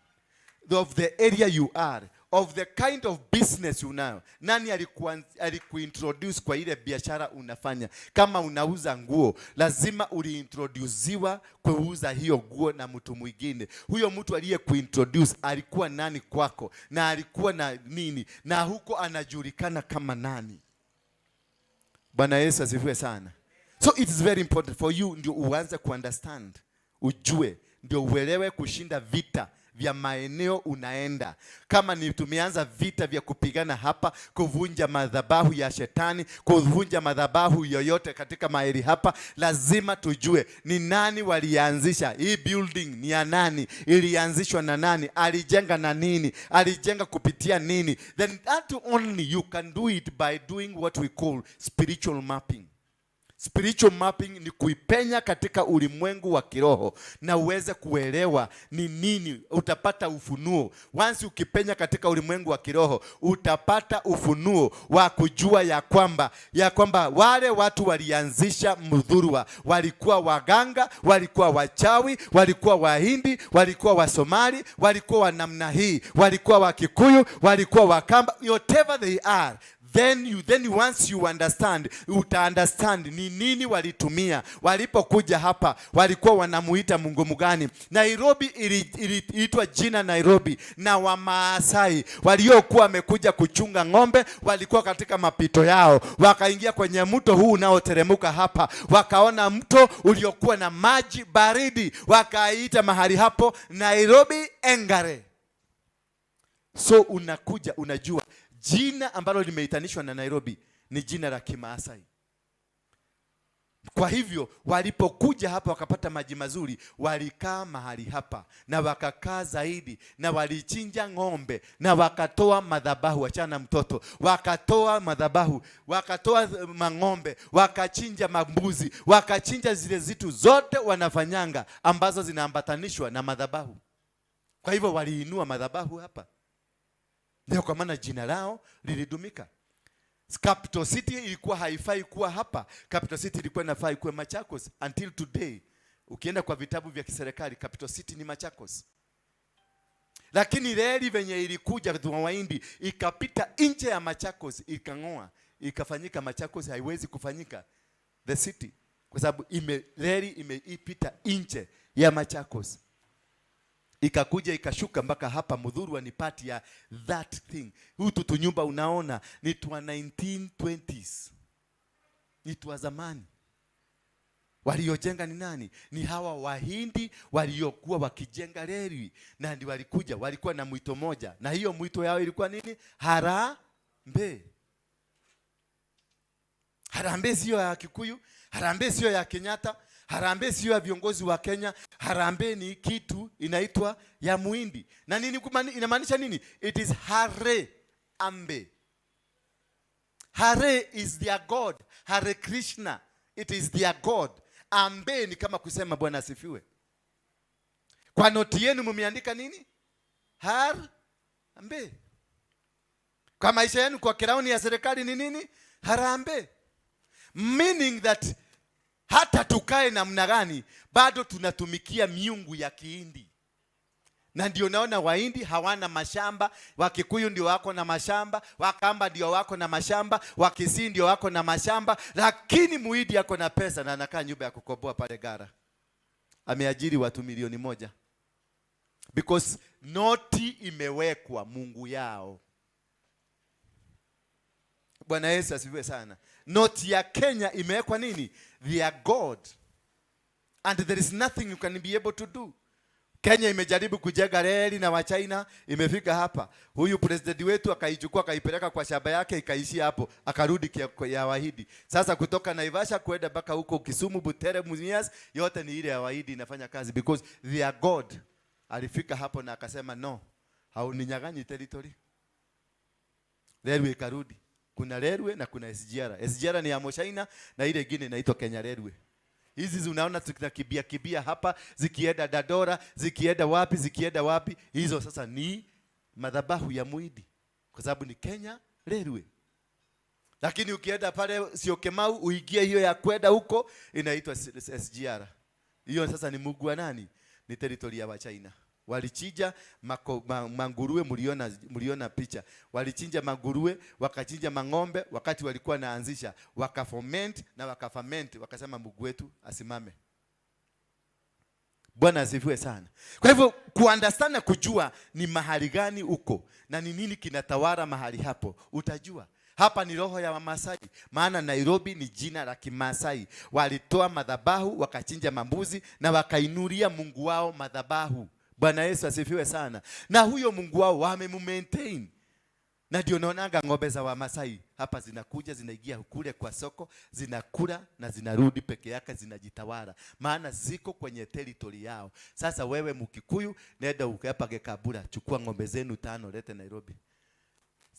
of the area you are, of the kind of business you know. Nani alikuintroduce kwa ile biashara unafanya? Kama unauza nguo, lazima uliintroduciwa kuuza hiyo nguo na mtu mwingine. Huyo mtu aliyekuintroduce alikuwa nani kwako, na alikuwa na nini, na huko anajulikana kama nani? Bwana Yesu asifiwe sana. So it is very important for you ndio uanze kuunderstand, ujue, ndio uelewe kushinda vita vya maeneo unaenda. Kama ni tumeanza vita vya kupigana hapa, kuvunja madhabahu ya shetani, kuvunja madhabahu yoyote katika mahali hapa, lazima tujue ni nani walianzisha hii building, ni ya nani, ilianzishwa na nani, alijenga na nini, alijenga kupitia nini. Then that only you can do it by doing what we call spiritual mapping. Spiritual mapping ni kuipenya katika ulimwengu wa kiroho na uweze kuelewa ni nini, utapata ufunuo. Once ukipenya katika ulimwengu wa kiroho, utapata ufunuo wa kujua ya kwamba wale watu walianzisha Muthurwa walikuwa waganga, walikuwa wachawi, walikuwa Wahindi, walikuwa Wasomali, walikuwa wa namna hii, walikuwa Wakikuyu, walikuwa Wakamba, whatever they are, then once you understand, uta understand ni nini walitumia walipokuja hapa, walikuwa wanamuita mungu mgani. Nairobi iliitwa jina Nairobi na Wamaasai waliokuwa wamekuja kuchunga ng'ombe, walikuwa katika mapito yao, wakaingia kwenye mto huu unaoteremuka hapa, wakaona mto uliokuwa na maji baridi, wakaita mahali hapo Nairobi Engare. So unakuja unajua jina ambalo limeitanishwa na Nairobi ni jina la Kimaasai. Kwa hivyo walipokuja hapa wakapata maji mazuri, walikaa mahali hapa na wakakaa zaidi, na walichinja ng'ombe na wakatoa madhabahu, achana na mtoto, wakatoa madhabahu, wakatoa mang'ombe, wakachinja mambuzi, wakachinja zile zitu zote wanafanyanga ambazo zinaambatanishwa na madhabahu. Kwa hivyo waliinua madhabahu hapa, ndio kwa maana jina lao lilidumika. Capital City ilikuwa haifai kuwa hapa. Capital City ilikuwa inafaa ikuwe Machakos until today. Ukienda kwa vitabu vya kiserikali, Capital City ni Machakos. Lakini reli venye ilikuja kwa Wahindi ikapita nje ya Machakos, ikang'oa, ikafanyika Machakos haiwezi kufanyika the city kwa sababu reli imeipita nje ya Machakos, ikakuja ikashuka mpaka hapa Muthurwa, ni part ya that thing. Huu tutunyumba unaona ni twa 1920s, ni twa zamani. Waliojenga ni nani? Ni hawa Wahindi waliokuwa wakijenga reli, na ndio walikuja, walikuwa na mwito moja, na hiyo mwito yao ilikuwa nini? Harambee. Harambee sio ya Kikuyu, harambee sio ya Kenyatta, harambee sio ya viongozi wa Kenya. Harambee ni kitu inaitwa ya Muhindi. Na nini inamaanisha nini? It is Hare Ambe. Hare is their god. Hare Krishna. It is their god. Ambe ni kama kusema Bwana asifiwe. Kwa noti yenu mumeandika nini? Har Ambe. Kwa maisha yenu kwa crown ya serikali ni nini? Harambee. Meaning that hata tukae namna gani bado tunatumikia miungu ya Kihindi. Na ndio naona Wahindi hawana mashamba, Wakikuyu ndio wako na mashamba, Wakamba ndio wako na mashamba, Wakisii ndio wako na mashamba, lakini Muhindi ako na pesa na anakaa nyumba ya kukomboa pale Gara. Ameajiri watu 1 milioni. Because noti imewekwa mungu yao. Bwana Yesu asifiwe sana. Noti ya Kenya imewekwa nini? Their God. And there is nothing you can be able to do. Kenya imejaribu kujenga reli na Wachina, imefika hapa. Huyu president wetu akaichukua akaipeleka kwa shamba yake ikaishia hapo, akarudi ya Wahindi. Sasa kutoka Naivasha kwenda mpaka huko Kisumu, Butere, Mumias, yote ni ile ya Wahindi inafanya kazi because their God alifika hapo na akasema no, hauninyang'anyi territory. Reli ikarudi. Kuna Railway na kuna SGR. SGR ni ya Moshaina na ile ingine inaitwa Kenya Railway. Hizi unaona tunakimbia kibia hapa, zikienda Dadora, zikienda wapi, zikienda wapi, hizo sasa ni madhabahu ya Muhindi kwa sababu ni Kenya Railway. Lakini ukienda pale Syokimau uingie hiyo ya kwenda huko inaitwa SGR. Hiyo sasa ni Mungu wa nani? Ni territory ya Wachina. Walichinja manguruwe, mliona picha. Walichinja manguruwe, wakachinja mang'ombe wakati walikuwa naanzisha, wakafoment na wakaferment, wakasema Mungu wetu asimame. Bwana asifiwe sana. Kwa hivyo kuunderstand na kujua ni mahali gani uko na ni nini kinatawala mahali hapo, utajua. Hapa ni roho ya Wamasai, maana Nairobi ni jina la Kimasai. Walitoa madhabahu, wakachinja mambuzi na wakainulia Mungu wao madhabahu. Bwana Yesu asifiwe sana. Na huyo Mungu wao wamemumaintain. Na ndio naonaga ng'ombe za Wamasai hapa zinakuja zinaingia kule kwa soko, zinakula na zinarudi peke yake, zinajitawala, maana ziko kwenye territory yao. Sasa wewe Mkikuyu, nenda ukapage Gikambura, chukua ng'ombe zenu 5 lete Nairobi,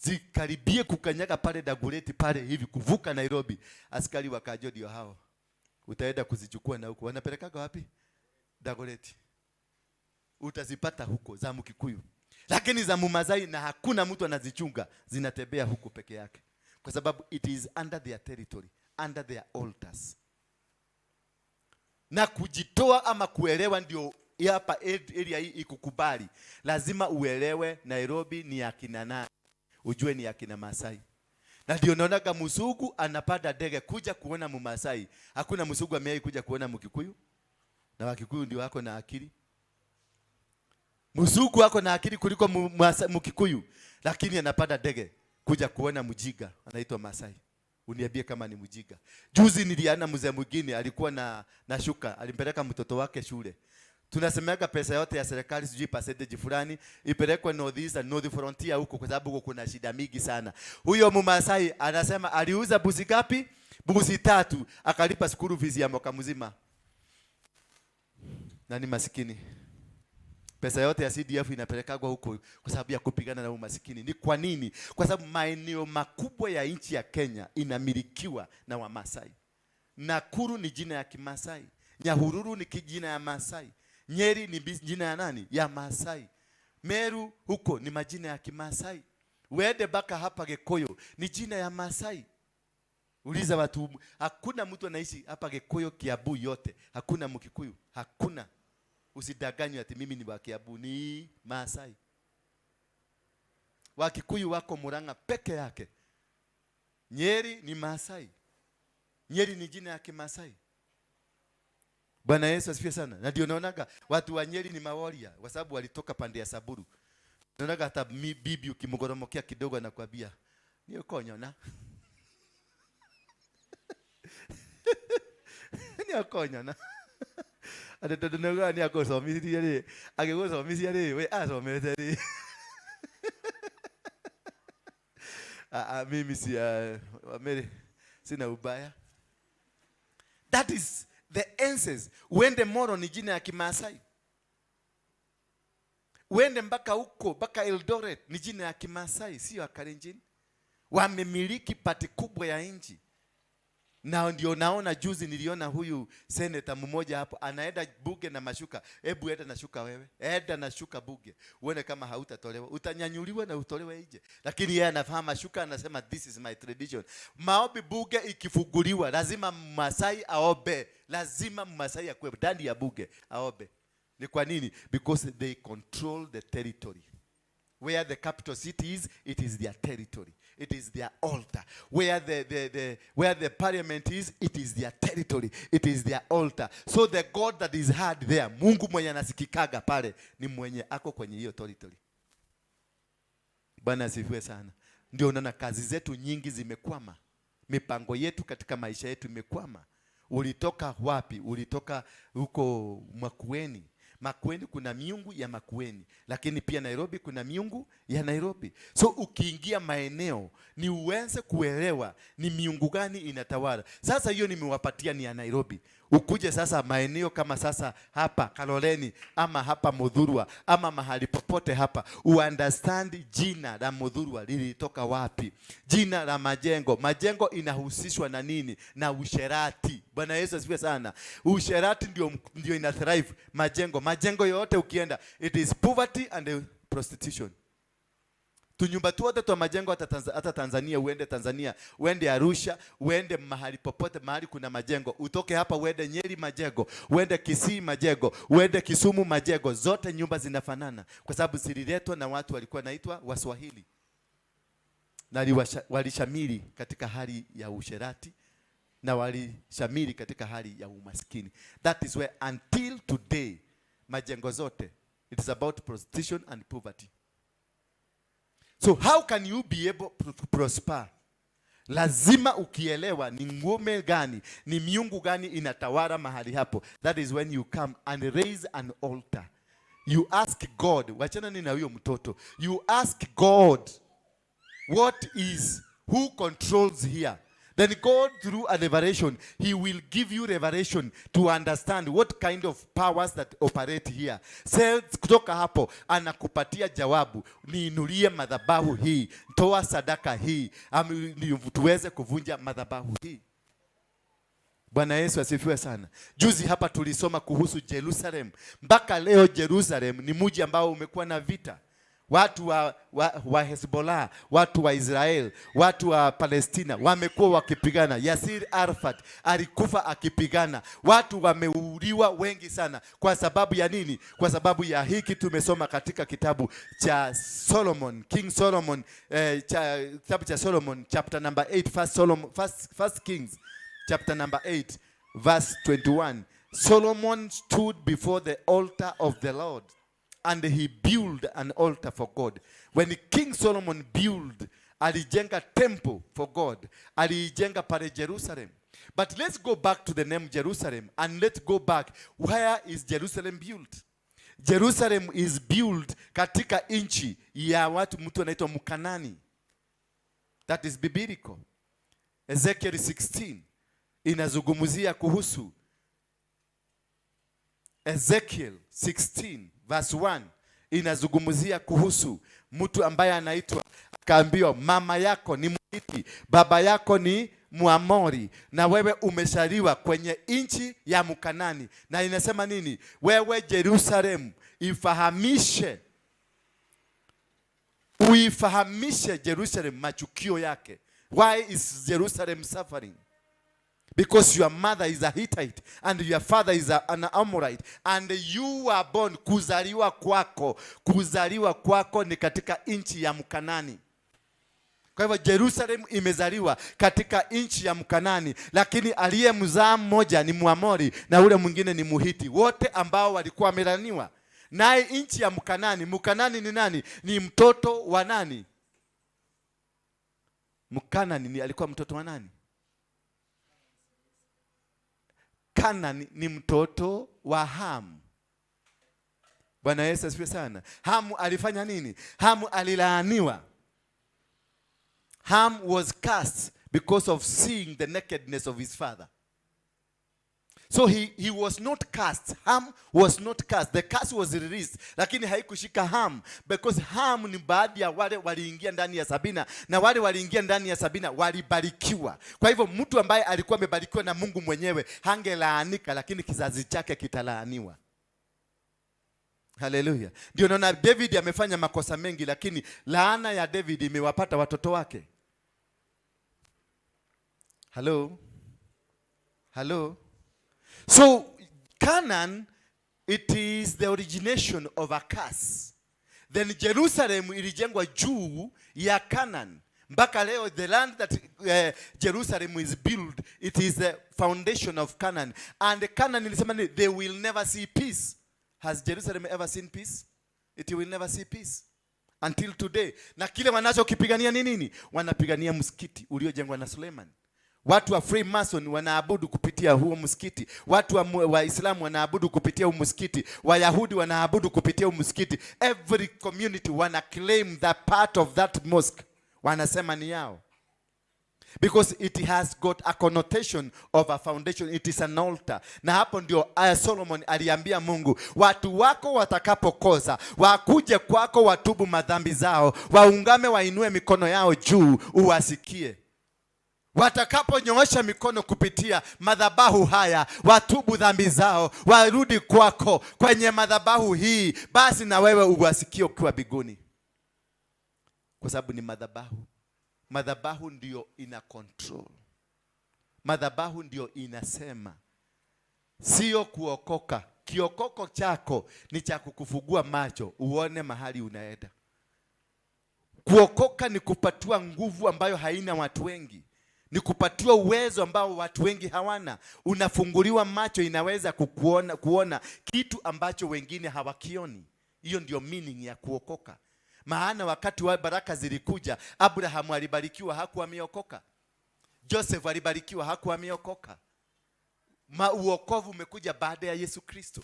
zikaribie kukanyaga pale Dagoretti pale hivi kuvuka Nairobi, askari wakajo ndio hao, utaenda kuzichukua na huko wanapelekaga wapi? Dagoretti. Utazipata huko za Mkikuyu, lakini za Mumasai na hakuna mtu anazichunga, zinatembea huko peke yake, kwa sababu it is under their territory, under their altars. Na kujitoa ama kuelewa ndio hapa area hii ikukubali, lazima uelewe Nairobi ni ya kina nani, ujue ni ya kina Masai. Na ndio naonaga Mzungu anapanda ndege kuja kuona Mumasai. Hakuna Mzungu amewahi kuja kuona Mkikuyu, na Wakikuyu ndio wako na akili. Mzungu ako na akili kuliko Mkikuyu, lakini anapanda ndege kuja kuona mjiga anaitwa Masai. Uniambie kama ni mjiga. Juzi niliana mzee mwingine alikuwa na shuka, alimpeleka mtoto wake shule. Tunasemaga pesa yote ya serikali sijui percentage fulani ipelekwe North East and North Frontier huko, kwa sababu huko kuna shida mingi sana. Huyo Mumasai anasema aliuza buzi ngapi? Buzi 3, akalipa school fees ya mwaka mzima. Na ni masikini. Pesa yote ya CDF inapelekagwa huko kwa sababu ya kupigana na umasikini. Ni kwa nini? Kwa sababu maeneo makubwa ya nchi ya Kenya inamilikiwa na Wamasai. Nakuru ni jina ya Kimasai. Nyahururu ni jina ya Masai. Nyeri ni jina ya nani? Ya Masai. Meru huko ni majina ya Kimasai. Uende mpaka hapa Gikuyu ni jina ya Masai. Uliza watu, hakuna mtu anaishi hapa Gikuyu Kiambu yote. Hakuna Mkikuyu, hakuna. Usidanganywe ati mimi ni wa Kiambu, ni Masai. Wakikuyu wako Murang'a peke yake. Nyeri ni Masai. Nyeri ni jina ya Kimasai. Bwana Yesu asifiwe sana. Na ndio naonaga watu wa Nyeri ni maworia kwa sababu walitoka pande ya Samburu. Naonaga hata bibi ukimgoromokea kidogo anakuambia ni ukonyona. Ni ukonyona. Ate tondu nĩaugaga nĩ akũcomithirie rĩ, agĩgũcomithia rĩ, we acomete rĩ. Mimi si, Mary, sina ubaya. That is the essence. Uende Moro ni jina ya Kimasai. Uende mpaka huko, mpaka Eldoret ni jina ya Kimasai, sio ya Kalenjin. Wamemiliki pati kubwa ya nchi. Na ndio naona juzi niliona huyu senator mmoja hapo anaenda bunge na mashuka. Hebu enda na shuka wewe. Enda na shuka bunge. Uone kama hautatolewa. Utanyanyuliwa na utolewe nje. Lakini yeye anavaa mashuka, anasema this is my tradition. Maombi bunge ikifunguliwa lazima Masai aombe. Lazima Masai akue ndani ya bunge aombe. Ni kwa nini? Because they control the territory. Where the capital city is, it is their territory. It is their altar. Where the parliament is, it is their territory. It is their altar. So the God that is heard there, Mungu mwenye anasikikaga pale, ni mwenye ako kwenye hiyo territory. Bwana asifiwe sana. Ndio unaona kazi zetu nyingi zimekwama. Mipango yetu katika maisha yetu imekwama. Ulitoka wapi? Ulitoka huko Makueni. Makueni kuna miungu ya Makueni, lakini pia Nairobi kuna miungu ya Nairobi. So ukiingia maeneo ni uweze kuelewa ni miungu gani inatawala. Sasa hiyo nimewapatia ni ya Nairobi. Ukuje sasa maeneo kama sasa hapa Kaloleni ama hapa Muthurwa ama mahali popote hapa, uunderstand jina la Muthurwa lilitoka wapi, jina la Majengo. Majengo inahusishwa na nini? Na usherati. Bwana Yesu asifiwe sana. Usherati ndio ina thrive Majengo. Majengo yote ukienda, it is poverty and prostitution. Tunyumba tuote twa Majengo, hata Tanzania, uende Tanzania, uende Arusha, uende mahali popote, mahali kuna Majengo, utoke hapa uende Nyeri Majengo, uende Kisii Majengo, uende Kisumu Majengo, zote nyumba zinafanana kwa sababu zililetwa na watu walikuwa naitwa Waswahili na walishamiri katika hali ya usherati na walishamiri katika hali ya umaskini. That is where until today Majengo zote, it is about prostitution and poverty. So how can you be able to prosper? Lazima ukielewa ni ngome gani, ni miungu gani inatawala mahali hapo. That is when you come and raise an altar. You ask God, wachana ni na huyo mtoto. You ask God, who controls here? Then God, through a revelation, he will give you revelation to understand what kind of powers that operate here. Sasa kutoka hapo anakupatia jawabu, niinulie madhabahu hii, toa sadaka hii, tuweze kuvunja madhabahu hii. Bwana Yesu asifiwe sana. Juzi hapa tulisoma kuhusu Jerusalem. Mpaka leo Jerusalem ni mji ambao umekuwa na vita. Watu wa Hezbollah, watu wa Israel, watu wa Palestina wamekuwa wakipigana. Yasir Arafat alikufa akipigana. Watu wameuliwa wengi sana. Kwa sababu ya nini? Kwa sababu ya hiki tumesoma katika kitabu cha Solomon, King Solomon, kitabu cha Solomon chapter number 8, first Solomon, first Kings chapter number 8 verse 21. Solomon stood before the altar of the Lord and he built an altar for God. When King Solomon built, alijenga temple for God. Alijenga pale Jerusalem. But let's go back to the name Jerusalem and let's go back. Where is Jerusalem built? Jerusalem is built katika nchi ya watu, mtu anaitwa Mkanani. That is biblical. Ezekiel 16 inazungumzia kuhusu, Ezekiel 16 verse 1 inazungumzia kuhusu mtu ambaye anaitwa, akaambiwa, mama yako ni Mhiti, baba yako ni Muamori, na wewe umezaliwa kwenye nchi ya Mkanani. Na inasema nini? Wewe Jerusalem, uifahamishe Jerusalem machukio yake. Why is Jerusalem suffering? Because your mother is a Hittite and your father is an Amorite and you were born, kuzaliwa kwako ni katika nchi ya Mkanani. Kwa hivyo Jerusalem imezaliwa katika nchi ya Mkanani, lakini aliyemzaa mmoja ni Muamori na ule mwingine ni Muhiti, wote ambao walikuwa wamelaniwa. Naye nchi ya Mkanani, Mkanani ni nani? Ni mtoto wa nani? Mkanani ni alikuwa mtoto wa nani? Kanani ni mtoto wa Hamu. Bwana Yesu asifiwe sana. Hamu alifanya nini? Hamu alilaaniwa. Ham was cursed because of seeing the nakedness of his father. So he was not cursed. Ham was not cursed. The curse was released. Lakini haikushika Ham because Ham ni baadhi ya wale waliingia ndani ya Sabina, na wale waliingia ndani ya Sabina walibarikiwa. Kwa hivyo mtu ambaye alikuwa amebarikiwa na Mungu mwenyewe hangelaanika, lakini kizazi chake kitalaaniwa. Haleluya. Ndio naona David amefanya makosa mengi, lakini laana ya David imewapata watoto wake. Hello? Hello? So Canaan, it is the origination of a curse. Then Jerusalem ilijengwa juu ya Canaan. Mpaka leo the land that Jerusalem is built, it is the foundation of Canaan. And Canaan ilisema ni, they will never see peace. Has Jerusalem ever seen peace? It will never see peace until today. Na kile wanachokipigania ni nini? Wanapigania msikiti uliojengwa na Suleiman. Watu wa Freemason wanaabudu kupitia huo msikiti. Watu wa Waislamu wanaabudu kupitia huo msikiti. Wayahudi wanaabudu kupitia huo msikiti. Every community wana claim that part of that mosque. Wanasema ni yao. Because it has got a connotation of a foundation. It is an altar. Na hapo ndio aya Solomon aliambia Mungu, watu wako watakapokosa, wakuje kwako watubu madhambi zao, waungame wainue mikono yao juu, uwasikie. Watakaponyoosha mikono kupitia madhabahu haya, watubu dhambi zao, warudi kwako kwenye madhabahu hii, basi na wewe uwasikie ukiwa mbinguni. Kwa sababu ni madhabahu. Madhabahu ndio ina control. Madhabahu ndio inasema. Sio kuokoka. Kiokoko chako ni cha kukufungua macho uone mahali unaenda. Kuokoka ni kupatiwa nguvu ambayo haina watu wengi. Ni kupatiwa uwezo ambao watu wengi hawana. Unafunguliwa macho, inaweza kuona kitu ambacho wengine hawakioni. Hiyo ndio meaning ya kuokoka. Maana wakati wa baraka zilikuja, Abraham alibarikiwa hakuwa ameokoka. Joseph alibarikiwa hakuwa ameokoka. Uokovu umekuja baada ya Yesu Kristo.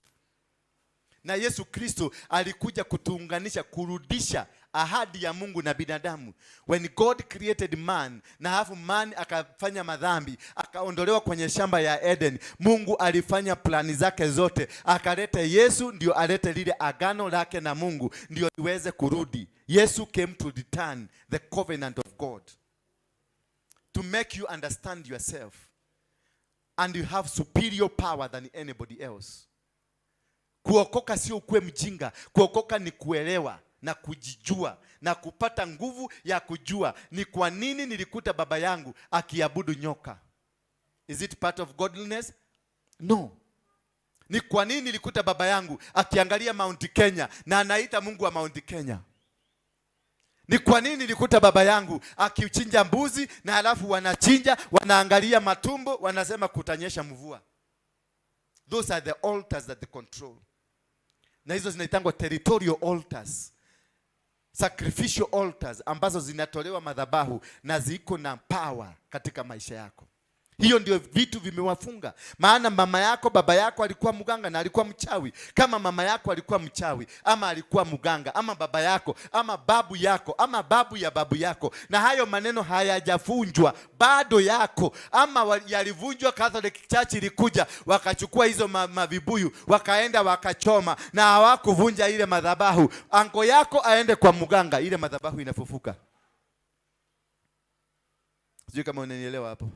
Na Yesu Kristo alikuja kutuunganisha, kurudisha ahadi ya Mungu na binadamu. When God created man, na halafu man akafanya madhambi, akaondolewa kwenye shamba ya Eden, Mungu alifanya plani zake zote, akaleta Yesu ndio alete lile agano lake na Mungu ndio iweze kurudi. Yesu came to return the covenant of God, to make you understand yourself and you have superior power than anybody else. Kuokoka sio ukuwe mjinga. Kuokoka ni kuelewa na kujijua na kupata nguvu ya kujua ni kwa nini nilikuta baba yangu akiabudu nyoka. Is it part of godliness? No. Ni kwa nini nilikuta baba yangu akiangalia Mount Kenya na anaita Mungu wa Mount Kenya? Ni kwa nini nilikuta baba yangu akichinja mbuzi na halafu wanachinja, wanaangalia matumbo, wanasema kutanyesha mvua? Those are the altars that they control. Na hizo zinaitangwa territorial altars, sacrificial altars ambazo zinatolewa madhabahu na ziko na power katika maisha yako. Hiyo ndio vitu vimewafunga. Maana mama yako, baba yako alikuwa mganga na alikuwa mchawi. Kama mama yako alikuwa mchawi ama alikuwa mganga, ama baba yako ama babu yako ama babu ya babu yako, na hayo maneno hayajavunjwa bado yako, ama yalivunjwa, Catholic Church ilikuja wakachukua hizo mavibuyu wakaenda wakachoma na hawakuvunja ile madhabahu. Anko yako aende kwa mganga, ile madhabahu inafufuka. Sijui kama unanielewa hapo.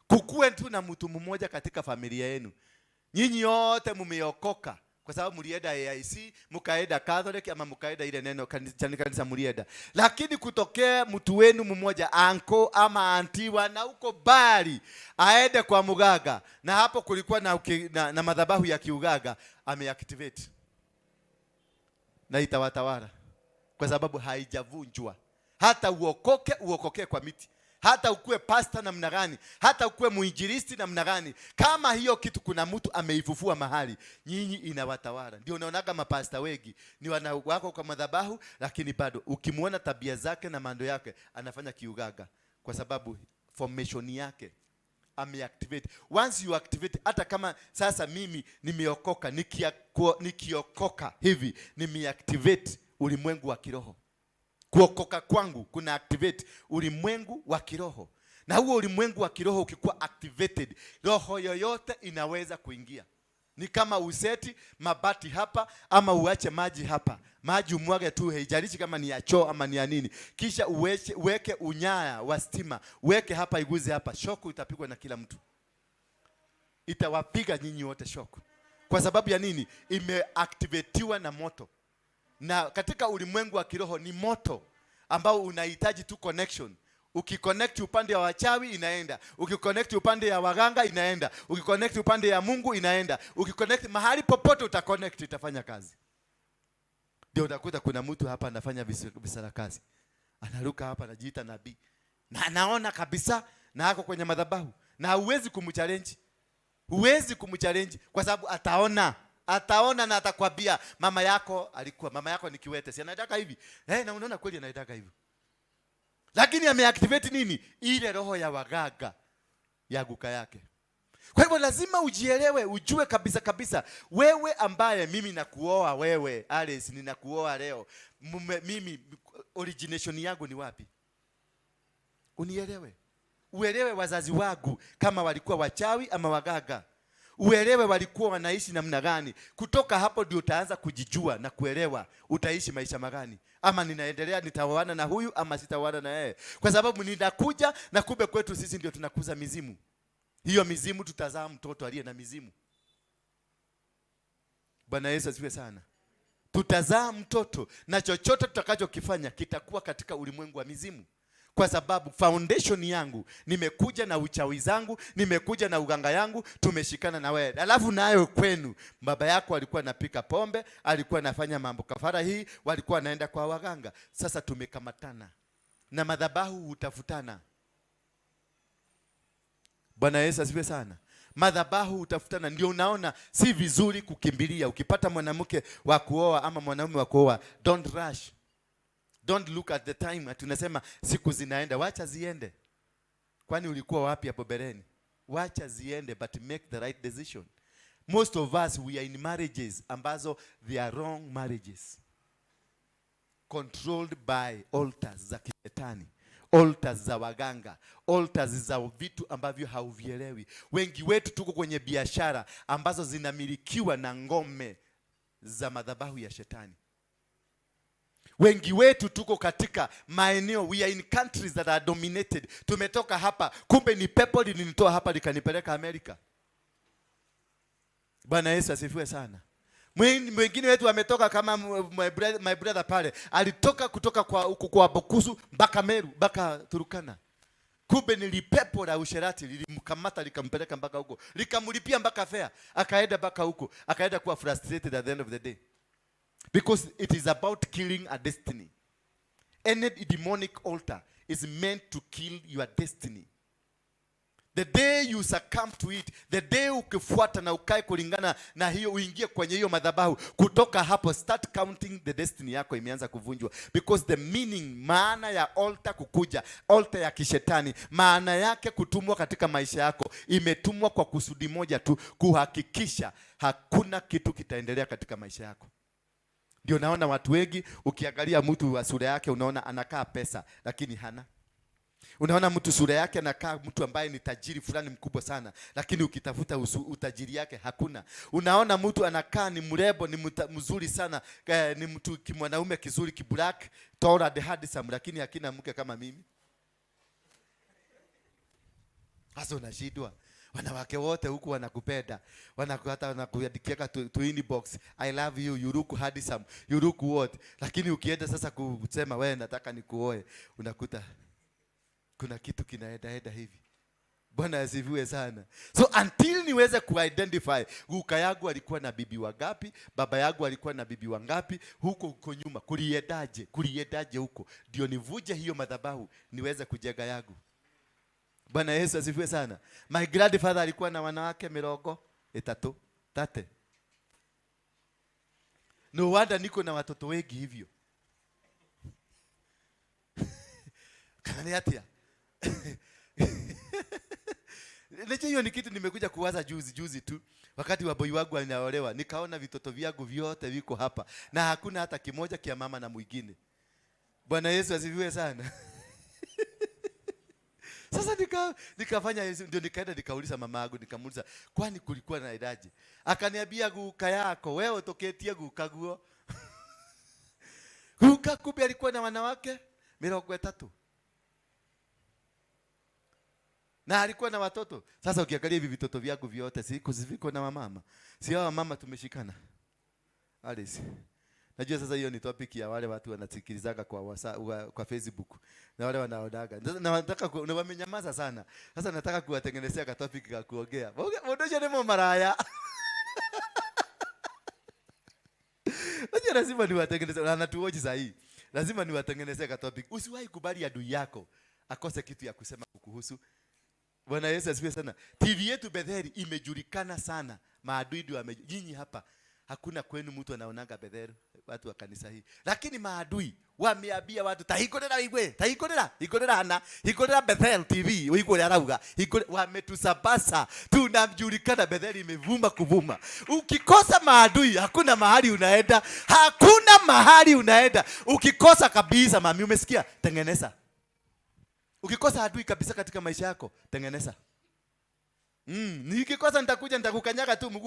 Kukue tu na mtu mmoja katika familia yenu. Nyinyi wote mmeokoka kwa sababu mlienda AIC, mkaenda Catholic ama mkaenda ile neno kanisa mlienda. Lakini kutokea mtu wenu mmoja, anko ama anti na huko bali, aende kwa muganga, na hapo kulikuwa na madhabahu ya kiugaga, ameactivate. Na itawatawala kwa sababu haijavunjwa. Hata uokoke, uokoke kwa miti. Hata ukue pastor namna gani, hata ukue muinjilisti namna gani, kama hiyo kitu kuna mtu ameifufua mahali, nyinyi inawatawala. Ndio unaonaga mapasta wengi ni wana wako kwa madhabahu, lakini bado ukimuona tabia zake na mando yake anafanya kiugaga, kwa sababu formation yake ameactivate. Once you activate, hata kama sasa mimi nimeokoka, nikiokoka hivi nimeactivate ulimwengu wa kiroho. Kuokoka kwangu kuna activate ulimwengu wa kiroho. Na huo ulimwengu wa kiroho ukikuwa activated, roho yoyote inaweza kuingia. Ni kama useti mabati hapa ama uache maji hapa. Maji umwage tu, haijalishi kama ni ya choo ama ni ya nini. Kisha uweke unyaya wa stima, uweke hapa iguze hapa, shoku itapigwa na kila mtu. Itawapiga nyinyi wote shoku. Kwa sababu ya nini? Imeactivatiwa na moto. Na katika ulimwengu wa kiroho ni moto ambao unahitaji tu connection. Ukiconnect upande wa wachawi inaenda, ukiconnect upande ya waganga inaenda, ukiconnect upande ya Mungu inaenda, ukiconnect mahali popote utaconnect itafanya kazi. Ndio utakuta kuna mtu hapa anafanya visarakasi. Anaruka hapa anajiita nabii. Na anaona kabisa na ako kwenye madhabahu. Na huwezi kumchallenge. Huwezi kumchallenge kwa sababu ataona. Ataona na atakwambia mama yako alikuwa, mama yako ni kiwete, si anataka hivi. Na unaona kweli anataka hivi. Lakini ameactivate nini? Ile roho ya wagaga ya guka yake. Kwa hivyo lazima ujielewe, ujue kabisa kabisa wewe ambaye mimi nakuoa wewe, Alice ninakuoa leo. Mimi origination yangu ni wapi? Unielewe. Uelewe wazazi wangu kama walikuwa wachawi ama waganga. Uelewe walikuwa wanaishi namna gani. Kutoka hapo ndio utaanza kujijua na kuelewa utaishi maisha magani, ama ninaendelea nitaoana na huyu ama sitaoana na yeye, kwa sababu ninakuja na kumbe kwetu sisi ndio tunakuza mizimu. Hiyo mizimu tutazaa mtoto aliye na mizimu. Bwana Yesu asifiwe sana. Tutazaa mtoto na chochote tutakachokifanya kitakuwa katika ulimwengu wa mizimu, kwa sababu foundation yangu nimekuja na uchawi zangu, nimekuja na uganga yangu, tumeshikana na wewe. Alafu nayo kwenu baba yako alikuwa anapika pombe, alikuwa anafanya mambo kafara hii, walikuwa wanaenda kwa waganga. Sasa tumekamatana na madhabahu hutafutana. Bwana Yesu asifiwe sana. Madhabahu hutafutana. Ndio unaona si vizuri kukimbilia. Ukipata mwanamke wa kuoa ama mwanaume wa kuoa, don't rush. Don't look at the time. Tunasema siku zinaenda, wacha ziende. Kwani ulikuwa wapi hapo bereni? Wacha ziende, but make the right decision. Most of us, we are in marriages ambazo they are wrong marriages, controlled by altars za kishetani, altars za waganga, altars za vitu ambavyo hauvielewi. Wengi wetu tuko kwenye biashara ambazo zinamilikiwa na ngome za madhabahu ya shetani. Wengi wetu tuko katika maeneo, we are in countries that are dominated. Tumetoka hapa, kumbe ni pepo lilinitoa hapa likanipeleka Amerika. Bwana Yesu asifiwe sana. Mwingine wetu ametoka kama my brother pale, alitoka kutoka kwa huku kwa Bukusu mpaka Meru mpaka Turkana. Kumbe ni lipepo la usherati lilimkamata likampeleka mpaka huko, likamlipia mpaka fare, akaenda mpaka huko, akaenda kuwa frustrated at the end of the day. Because it is about killing a destiny. Any demonic altar is meant to kill your destiny. The day you succumb to it, the day ukifuata na ukae kulingana na hiyo, uingie kwenye hiyo madhabahu, kutoka hapo start counting the destiny yako imeanza kuvunjwa. Because the meaning, maana ya altar kukuja, altar ya kishetani, maana yake kutumwa katika maisha yako, imetumwa kwa kusudi moja tu, kuhakikisha hakuna kitu kitaendelea katika maisha yako. Ndio naona watu wengi, ukiangalia mtu wa sura yake unaona anakaa pesa, lakini hana. Unaona mtu sura yake anakaa mtu ambaye ni tajiri fulani mkubwa sana, lakini ukitafuta utajiri yake hakuna. Unaona mtu anakaa ni mrembo, ni mzuri sana, ni mtu kimwanaume kizuri, kiblack, tall and handsome, lakini hakina mke kama mimi. Sasa unashindwa. Wanawake wote huku wanakupenda, hata wanakuandikia tu inbox, "I love you, you look handsome, you look what." Lakini ukienda sasa kusema wewe nataka nikuoe, unakuta kuna kitu kinaenda hivi. Bwana asifiwe sana. So until niweze kuidentify guka yangu alikuwa na bibi wangapi, baba yangu alikuwa na bibi wangapi, huko huko nyuma kuliendaje, kuliendaje huko, ndio nivuje hiyo madhabahu niweze kujenga yangu. Bwana Yesu asifiwe sana. My grandfather alikuwa na wanawake 30, 30. No wonder niko na watoto wengi hivyo. Kana ni atia? Lecho hiyo ni kitu nimekuja kuwaza juzi juzi tu. Wakati wa boy wangu anaolewa, nikaona vitoto vyangu vyote viko hapa na hakuna hata kimoja kia mama na mwingine. Bwana Yesu asifiwe sana. Sasa nikafanya ndio nikaenda nikauliza mama yangu, nikamuuliza kwani kulikuwa na idaji? Akaniambia guka yako wewe utoketie guka guo. Guka kumbe alikuwa na wanawake 30. Na alikuwa na watoto. Sasa ukiangalia hivi vitoto vyangu vyote siku ziviko na wamama. Si hawa mama tumeshikana. Alice. Najua sasa hiyo ni topic ya wale watu wanasikilizaga kwa kwa Facebook na wale wanaodaga. Sasa na nataka na wamenyamaza sana. Sasa nataka kuwatengenezea ka topic ka kuongea. Mundu ucio ni mumaraya. Najua lazima niwatengeneze, na natuoji sahi. Lazima niwatengenezee ka topic. Usiwahi kubali adui yako akose kitu ya kusema kukuhusu. Bwana Yesu asifiwe sana. TV yetu Betheli imejulikana sana. Maadui ndio nyinyi hapa hakuna kwenu mtu anaonanga Betheli, watu wa kanisa hii. Lakini maadui wameambia watu tahingũrĩra igwe, tahingũrĩra, hingũrĩra hana, hingũrĩra Bethel TV, uigwe ũrĩa arauga. Hingũrĩra, wametusabasa. Tunajulikana Betheli imevuma kuvuma. Ukikosa maadui hakuna mahali unaenda, hakuna mahali unaenda. Ukikosa kabisa mami, umesikia? Tengeneza. Ukikosa adui kabisa katika maisha yako, tengeneza. Nikikosa nitakuja nitakukanyaga tu mguu.